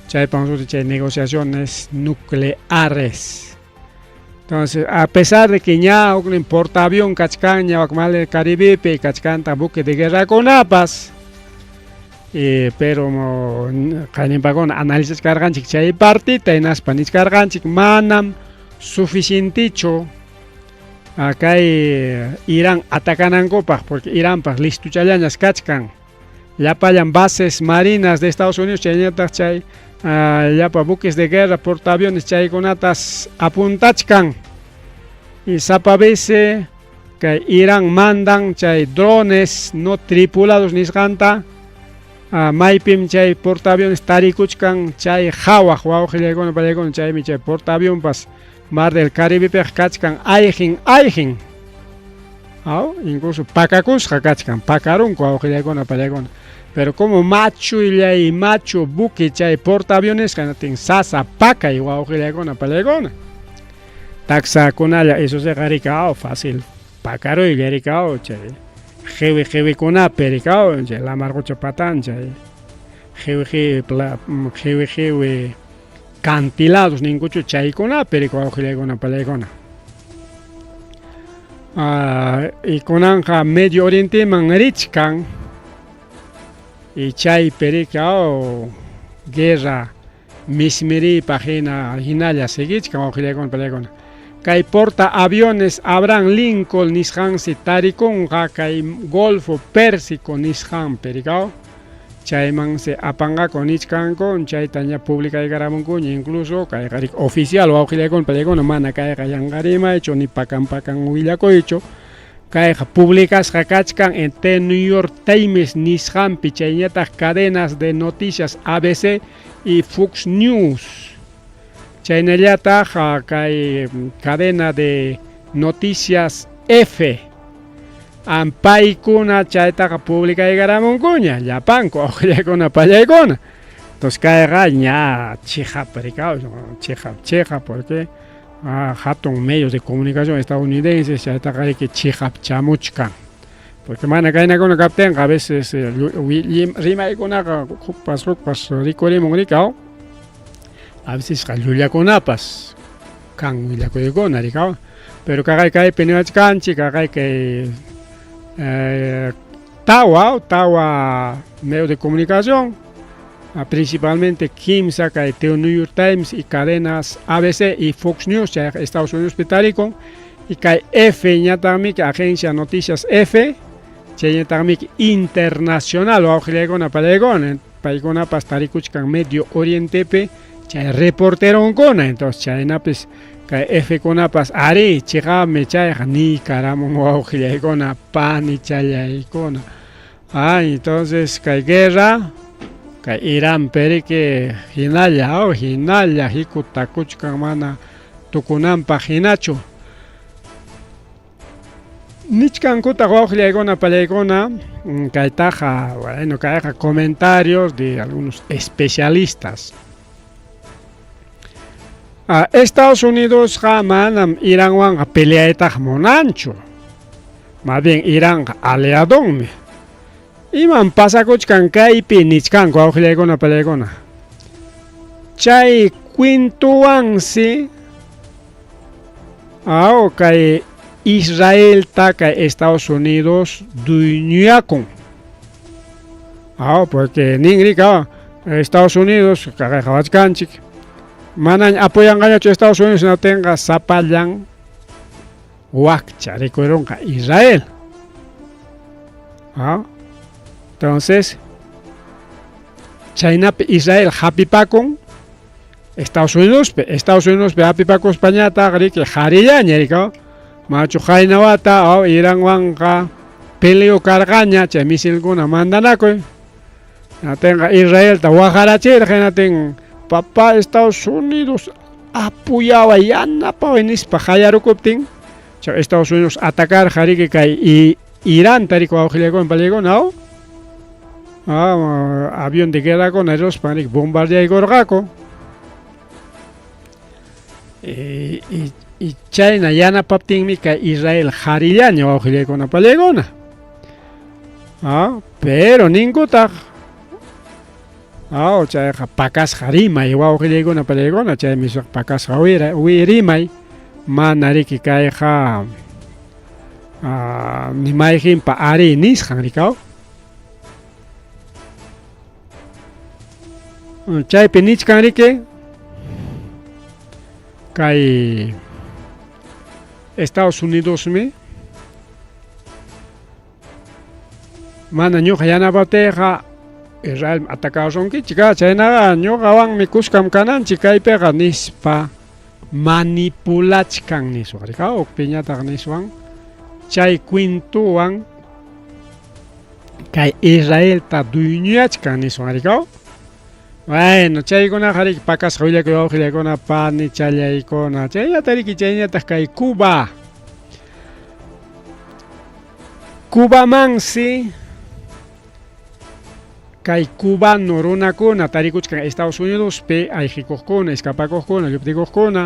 Chaypaq suti chay negociaciones nucleares. Entonces, a pesar de que ña huknin portaavión kachkanña wak Mar del Caribepi kachkantaq buque de guerrakunapas, pero qayninpakuna analizachkarqanchik chay partita hinaspa nichkarqanchik manam suficientechu kay Irán atacanankupaq porque Iranpaq listuchallañas kachkan llapallan bases marinas de Estados Unidos chaynataq chay llapa buques de guerra portaaviones chaykunatas apuntachkan y sapa veces kay Irán mandan chay drones no tripulados nisqanta maypim chay portaaviones tarikuchkan chay hawaq wawqillaykuna pallaykuna chaymi chay portaavionpas Mar del Caribepiqa kachkan ayqin ayqin aw incluso pakakusqa kachkan pakarunku wawqillaykuna pallaykuna pero como machullay machu buque chay portaavionesqa hinatin sasa pakay wawqillaykuna pallaykuna taksakunalla eso siqa riki aw fácil pakaruylla riki aw chay qiwi qiwikunapi riki aw chay lamar qucha patan chay qiwi qiwi qiwi qiwi cantilados ninkuchu chaykunapi riki wawqillaykuna pallaykuna. Y kunanqa Medio Orienteman richkan y chaypi riki aw guerra mismiriypaq hina hinalla seguichkan wawqillaykuna pallaykuna. Kay porta aviones Abraham Lincoln nisqansi tarikunqa kay Golfo Pérsico nisqanpi rikaw. Chaymansi apanqaku nichkanku chayta ña publicaykaramunkuña incluso kayqa riki oficial wawqillaykuna pallaykuna mana kayqa yanqa rimaychu ni pakan pakan willakuychu kayqa publicasqa kachkan en The New York Times nisqanpi chayñataq cadenas de noticias ABC y Fox News chaynallataq kay cadena de Noticias F. Paykuna chaytaqa publicaykaramunkuña llapanku uqllakuna pallaykuna. Entonces kayqa ña chiqap rikaw, chiqap chiqap porque hatun medios de comunicación estadounidenses chaytaqa riki chiqap chamuchkan. Porque mana kaynakuna kaptinqa a veces rimaykunaqa hukpas hukpas rikurimun rikaw. A vecesqa llullakunapas kan willakuykuna rikaw. Pero kaqay kaypi niwachkanchik kaqay kay tawa medio de comunicación, principalmente kimsa kay The New York Times y cadenas ABC y Fox News chayqa Estados Unidos tarikun y kay F ñataqmi agencia Noticias F chayñataqmi internacional wawqillaykuna pallaykuna paykunapas tarikuchkan Medio Orientepi chay reporteronkuna. Entonces chaynapis kay F kunapas ari chiqapmi chayqa niykaramun wawqillaykuna panichallaykuna. Ay, entonces kay guerra kay Irán periki hinalla hinalla hikutakuchkan mana tukunanpaq hinachu. Nichkankutaq wawqillaykuna pallaykuna kaytaqa bueno kayqa comentarios de algunos especialistas. Estados Unidosqa manam Iranwanqa peleaytaqa munanchu. Más bien Iranqa aliadonmi. Imam pasakuchkan kaypi nichkanku wawqillaykuna pallaykuna. Chay cuentowansi kay Israelta kay Estados Unidos dueñakun. Porque ninrika Estados Unidos kaqayqawachkanchik manañ apoyanqañachu Estados Unidos natinqa sapallan wakcha rikurunqa Israel. Entonces chaynapi Israel hapipakun Estados Unidos Estados Unidos hapipakuspañataq riki qharillaña rika machu qaynawata Iranwanqa peleo karqaña chay misilkuna mandanakuy natinqa Israelta waqarachirqa hinatin papá Estados Unidos apuyaway yanapaway nispa qayarukuptin chay Estados Unidos atacarqa riki kay Iranta riki wawqillaykuna pallaykuna avión de guerrakuna rispa riki bombardeaykurqaku. Y chayna yanapaptinmi kay Israel qharillaña wawqillaykuna pallaykuna. Pero ninkutaq chayqa pakasqa rimay wawqillaykuna pallaykuna chaymi pakasqa rimay mana riki kayqa ni mayqinpa ari nisqan rikaw. Chaypi nichkan riki kay Estados Unidosmi mana ñuqa yanapaptiyqa Israel atakasunkichik chaynaqa ñuqawanmi kuskam kananchik kaypiqa nispa manipulachkan niswan rika hukpiñataq niswan chay cuentowan kay Israelta dueñoyachkan niswan rika. Bueno, chaykunaqa riki pakasqa willakuy wawqillaykuna panichallaykuna chayllata riki chayñataq kay Cuba. Cubamansi kay cubano runakuna tarikuchkan Estados Unidospi ayqikuqkuna, escapakuqkuna, lluptikuqkuna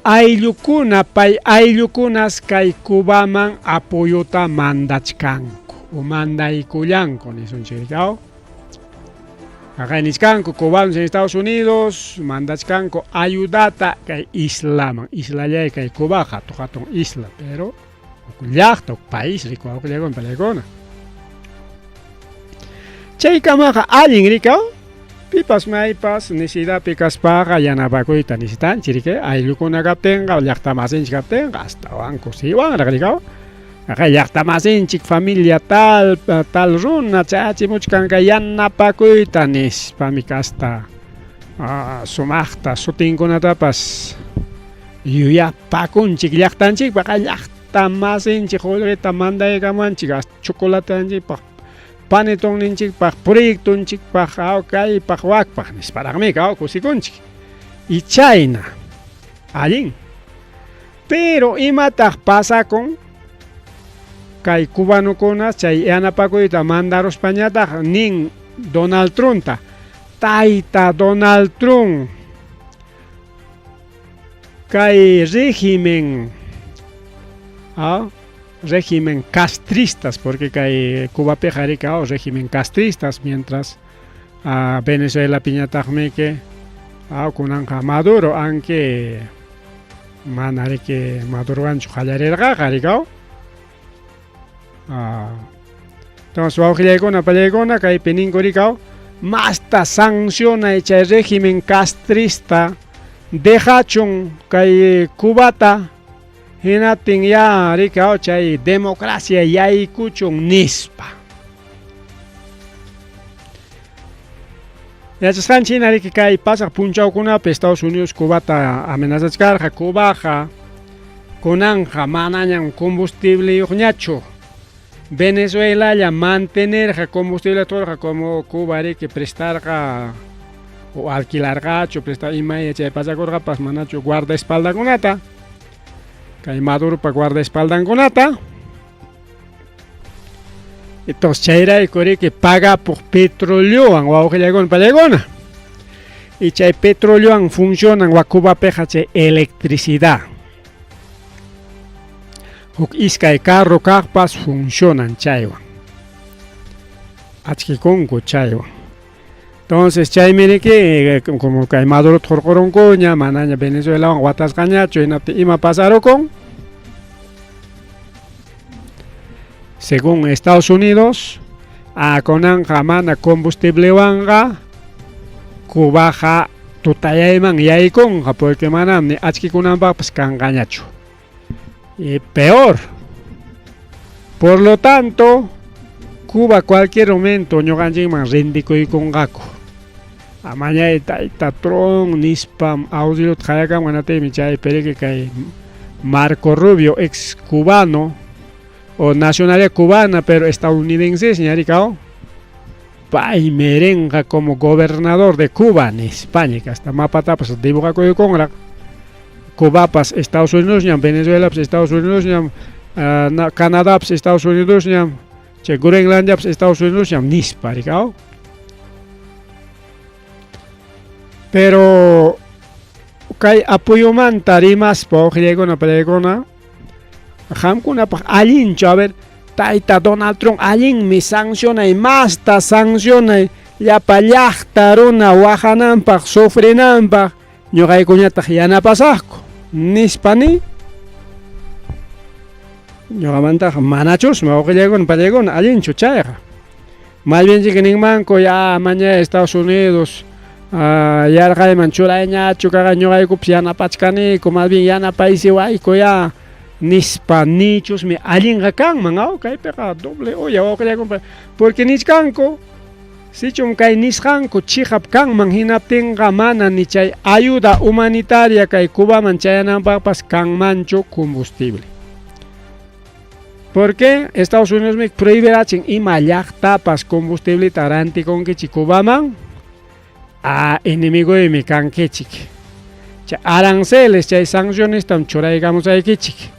ayllukuna pay ayllukunas kay Cubaman apoyota mandachkanku o mandaykullanku nisunchik rikaw. Kaqay nichkanku cubanos en Estados Unidos mandachkanku ayudata kay islaman, islallay kay Cubaqa hatun isla, pero llaqta huk país rikuy wawqillaykuna pallaykuna. Chaykamaqa allin rikaw pipas maypas necesidadpi kaspaqa yanapakuyta necesitanchik riki ayllukuna kaptinqa llaqtamasinchik kaptinqa astawan kusiywanraq rikaw. Kaqay llaqtamasinchik familia tal tal runa chayachimuchkan kay yanapakuyta nispami kasta sumaqta sutinkunatapas yuyapakunchik llaqtanchikpaq llaqtamasinchik qullqita mandaykamuwanchik chocolatanchikpaq panetonninchikpaq proyectonchikpaq kaypaq wakpaq nisparaqmi kusikunchik. Y chayna allin. Pero imataq pasakun? Kay cubanokuna chay yanapakuyta mandaruspañataq nin Donald Trumpta, tayta Donald Trump, kay régimen, régimen castristas, porque kay Cubapiqa rika régimen castristas, mientras Venezuelapiñataqmi que kunanqa Maduro, aunque mana riki Madurowanchu qallarirqaqa rikaw. Entonces wawqillaykuna pallaykuna kaypi ninku rikaw, masta sancionay chay régimen castrista, dejachun kay Cubata, hinaptin ya rikaw chay democracia yaykuchun nispa. Yachasqanchik hina riki kay pasaq punchawkunapi Estados Unidos Cubata amenazachkarqa, Cubaqa kunanqa manañam combustibleyuqñachu. Venezuelalla mantenerqa combustible turqa como Cuba riki prestarqa o alquilarqachu, prestar imaya chay pasakurqapas manachu guardaespaldakunata, kay Maduropa guardaespaldankunata. Entonces chayrayku riki pagapuq petroleowan wawqillaykuna pallaykuna. Y chay petroleowan funcionan wa Cubapiqa chay electricidad. Huk iskay carro kaqpas funcionan chaywan. Achkikunku chaywan. Entonces chaymi riki como kay Madurota hurqurunkuña, manaña Venezuelawan watasqañachu, hinaptin ima pasarukun? Según Estados Unidos, kunanqa mana combustiblewanqa Cubaqa tutayayman yaykunqa, porque manam ni achkikunanpaqpas kanqañachu. Y peor. Por lo tanto, Cuba cualquier momento ñuqanchikman rindikuykunqaku. Amañay tayta Trump nispam auxiliota qayakamun, hinaptinmi chaypi riki kay Marco Rubio, ex cubano o nacionalidad cubana pero estadounidense rikaw, paymi rinqa como gobernador de Cuba nispaña, hasta mapatapas dibujakuykunraq. Cubapas Estados Unidosñam, Venezuelapas Estados Unidosñam, Canadapas Estados Unidosñam, chay Groenlandiapas Estados Unidosñam nispa rikaw. Pero kay apoyomanta rimaspa wawqillaykuna pallaykuna, qamkunapaq allinchu, a ver, tayta Donald Trump allinmi sancionay, masta sancionay llapa llaqta runa waqananpaq, sufrinanpaq, ñuqaykuñataq yanapasaqku nispa ni. Ñuqamantaqa manachusmi wawqillaykuna pallaykuna allinchu chayqa. Más bien chiki ninmanku ya mañana Estados Unidos yarqayman churayñachu kaqa ñuqaykupas yanapachkaniku, más bien yanapaysiwayku ya nispa nichusmi allinqa kanman, aw kaypiqa doble uya wawqillaykuna, porque nichkanku sichum kay nisqanku chiqap kanman hinaptinqa mana ni chay ayuda humanitaria kay Cubaman chayananpaqpas kanmanchu combustible. Porque Estados Unidos mi prohibirachin ima llaqtapas combustibleta rantikunkichik Cubaman, enemigoymi kankichik. Chay aranceles, chay sancionestam churaykamusaykichik.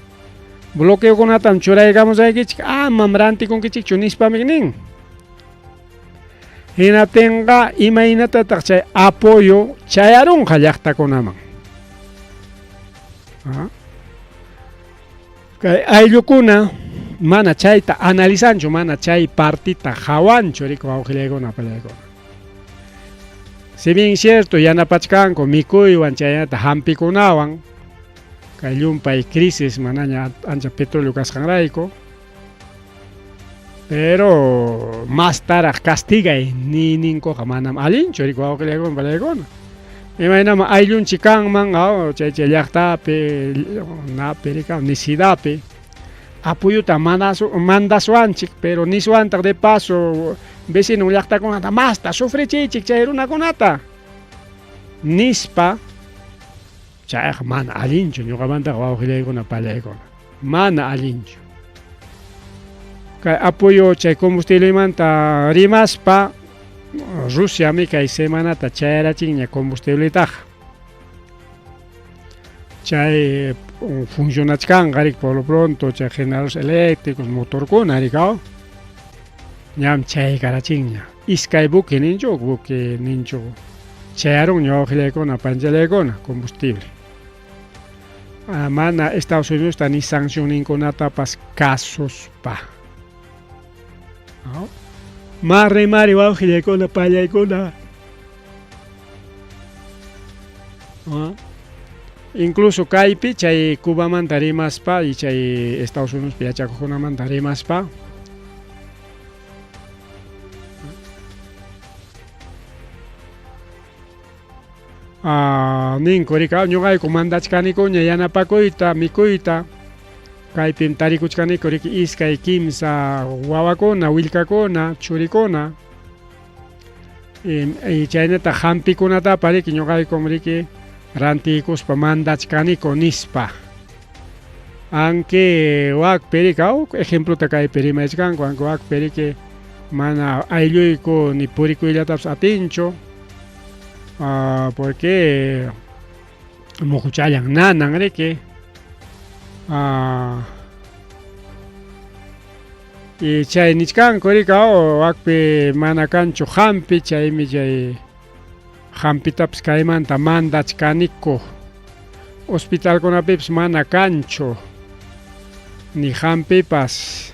Bloqueokunatam churaykamusaykichik, amam rantikunkichikchu nispami nin. Hinaptinqa imaynatataq chay apoyo chayarunqa llaqtakunaman. Kay ayllukuna mana chayta analizanchu, mana chay partita hawanchu riku wawqillaykuna pallaykuna. Si bien cierto yanapachkanku mikuywan chaynata hampikunawan, kay llumpay crisis manaña ancha petróleo kasqanrayku, pero mastaraq castigay niyninkuqa manam allinchu riku wawqillaykuna pallaykuna. Imaynama ayllunchik kanman chay chay llaqtapi, napi rikaw nisidapi apoyota mandasuanchik, pero niswantaq de paso vecino llaqtakunata masta sufrichiychik chay runakunata nispa, chayqa mana allinchu ñuqamantaqa wawqillaykuna pallaykuna, mana allinchu. Kay apoyo chay combustiblemanta rimaspa, Rusiami kay semanata chayarachinña combustibletaqa. Chay funcionachkanqa riki por lo pronto chay generadores eléctricos motorkuna riki aw. Ñam chaykarachinña. Iskay buque ninchu huk buque ninchu chayarunña wawqillaykuna panchallaykuna combustible. Mana Estados Unidosta ni sancionninkunatapas kasuspa. Ma rimari wawqillaykuna pallaykuna. Incluso kaypi chay Cubamanta rimaspa y chay Estados Unidospi yachakuqkunamanta rimaspa ninku rika ñuqayku mandachkanikuña yanapakuyta mikuyta kaypim tarikuchkaniku riki iskay kimsa wawakuna willkakuna churikuna y chaynataq hampikunatapas riki ñuqaykum riki rantiykuspa mandachkaniku nispa. Aunque wakpi riki huk ejemplota kaypi rimaychkanku aunque wakpi riki mana aylluyku ni purikuyllatapas atinchu porque muquchallan nanan riki y chay nichkanku riki wakpi mana kanchu hampi chaymi chay hampitapas kaymanta mandachkaniku hospitalkunapipas mana kanchu ni hampipas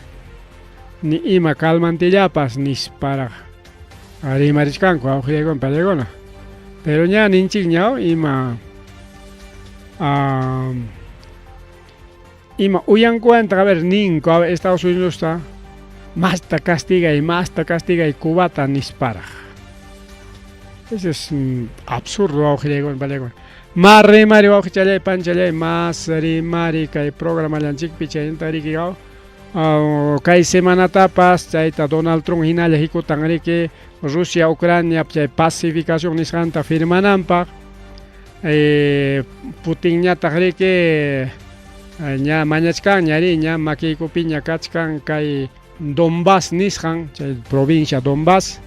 ni ima calmantillapas nisparaq rimarichkanku wawqillaykuna pallaykuna pero ña ninchikña ima ima uyankuwantaq a ver ninku a ver Estados Unidosta masta castigay masta castigay Cubata nisparaq. Eso es absurdo wawqillaykuna pallaykuna. Mas rimari wawqichallay panchallay mas rimari kay programallanchikpi chaynata riki kay semanatapas chayta Donald Trump hinalla hikutan riki Rusia Ucrania chay pacificación nisqanta firmananpaq Putinñataq riki ña mañachkanña ri ña makiykupiña kachkan kay Donbass nisqan chay provincia Donbass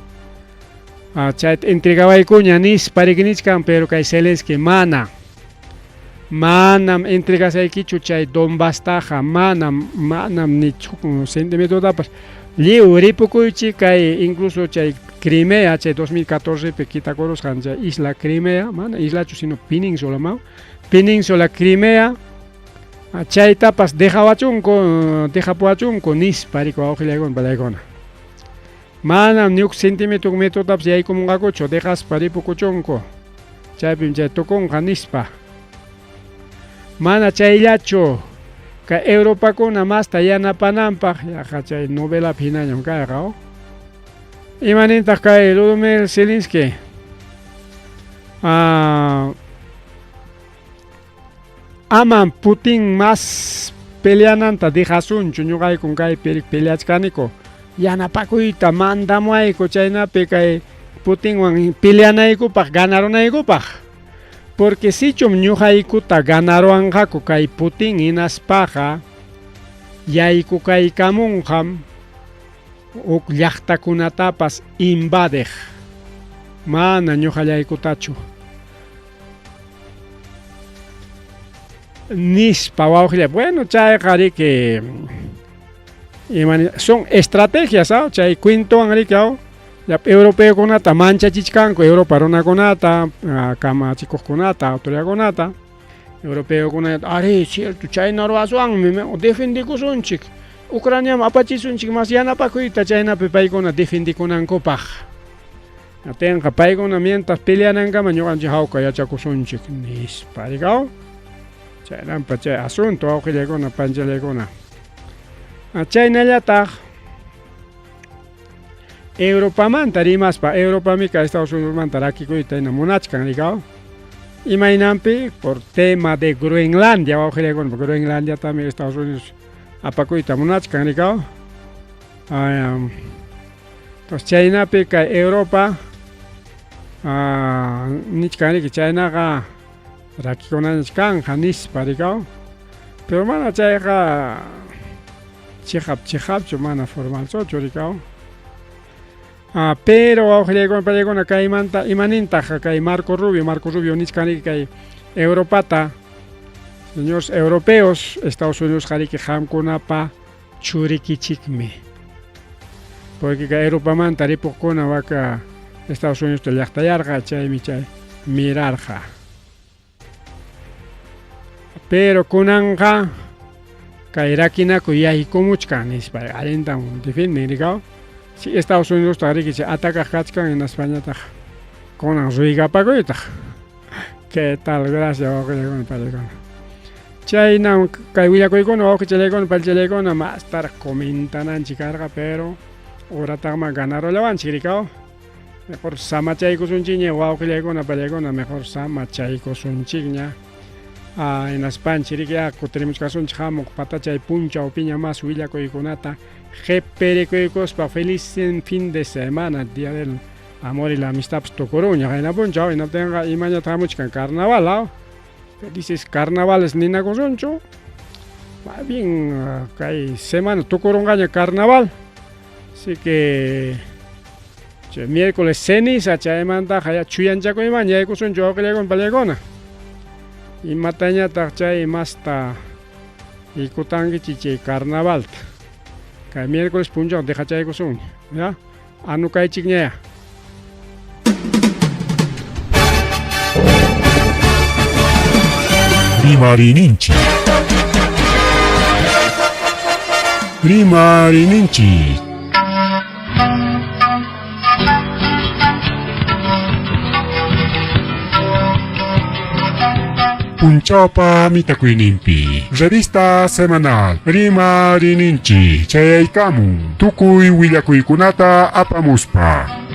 chayta entregawaykuña nispa riki nichkan pero kay Zelensky mana manam entregasaykichu chay Donbasstaqa manam manam ni huk centimetrotapas lliw ripukuychik kay incluso chay Crimea chay 2014 pi kitakurusqan chay isla Crimea mana islachu sino península ma península Crimea chaytapas dejawachunku dejapuwachunku nispa riki wawqillaykuna pallaykuna. Manam ni huk centímetro metrotapas yaykumunqakuchu dejaspa ripukuchunku chaypim chay tukunqa nispa. Mana chayllachu kay Europakuna masta yanapananpaq yaqa chay novelapi hinañam kayqa. Imanintaq kay Volodymyr Zelensky amam Putin mas peleananta dejasunchu ñuqaykun kaypi peleachkaniku yanapakuyta mandamuwayku chaynapi kay Putinwan peleanaykupaq ganarunaykupaq porque sichum ñuqaykuta ganaruwanqaku kay Putin hinaspaqa yaykukaykamunqam huk llaqtakunatapas invadeq mana ñuqallaykutachu nispa wawqilla. Bueno chayqa riki son estrategias chay cuentowan riki llapa europeokunata manchachichkanku Europa runakunata kamachikuqkunata autoridadkunata europeokunata ari cierto chayna ruwaswanmi defendikusunchik Ucraniaman apachisunchik mas yanapakuyta chaynapi paykuna defendikunankupaq atinqa paykuna mientras peleanankama ñuqanchik hawka yachakusunchik nispa rikaw chaynampa chay asunto wawqillaykuna panchallaykuna. Chaynallataq Europamanta rimaspa Europamika Estados Unidosmanta rakikuyta hina munachkan rikaw imaynanpi por tema de Groenlandia wawqillaykuna Groenlandiatami Estados Unidos apakuyta munachkan rikaw entonces chaynapi kay Europa nichkan riki chaynaqa rakikunanchik kanja nispa rikaw pero mana chayqa chiqap chiqapchu mana formalchochu rikaw pero wawqillaykuna pallaykuna kaymanta imanintaq kay Marco Rubio Marco Rubio nichkan riki kay Europata Señores europeos, Estados Unidos qariki qamkunapa churikichikmi. Porque kay Europamanta ripuqkuna waka Estados Unidos llaqtayarqa, chaymi chay mirarqa. Pero kunanqa kay rakinakuy yaykumuchkan nispa allintam defienden rikaw. Si Estados Unidos riki chay atakaq kachkan hinaspañataq kunan ruygapakuytaq. ¿Qué tal? Gracias, wawqillaykuna, pallaykuna. Chaynam kay willakuykuna wawqichallaykuna, pallachallaykuna mastaraq comentananchik karqa, pero horataqma ganarullawanchik rikaw. Mejor samachaykusunchikña wawqillaykuna, pallaykuna, mejor samachaykusunchikña. Ah, hinaspanchik riki kutirimuchkasunchik hamuq patachay punchawpiña mas willakuykunata qipirikuykuspa. Feliz fin de semana, día del amor y la amistad tukurunña qayna punchaw, hinaptinqa imañataq hamuchkan carnaval, aw. Felices carnavales ninakusunchu. Más bien kay semana tukurunqaña carnaval. Así que chay miércoles ceniza chaymantaqa ya chuyanchakuyman yaykusunchu wawqillaykuna, pallaykuna. Imatañataq chay masta ikutankichik chay carnavalta. Kay miércoles punchaw dejachaykusunña, ya. Anukaychikñaya. Rimarininchik. Rimarininchik. Punchawpa mitakuyninpi. Revista semanal Rimarininchik chayaykamun tukuy willakuykunata apamuspa.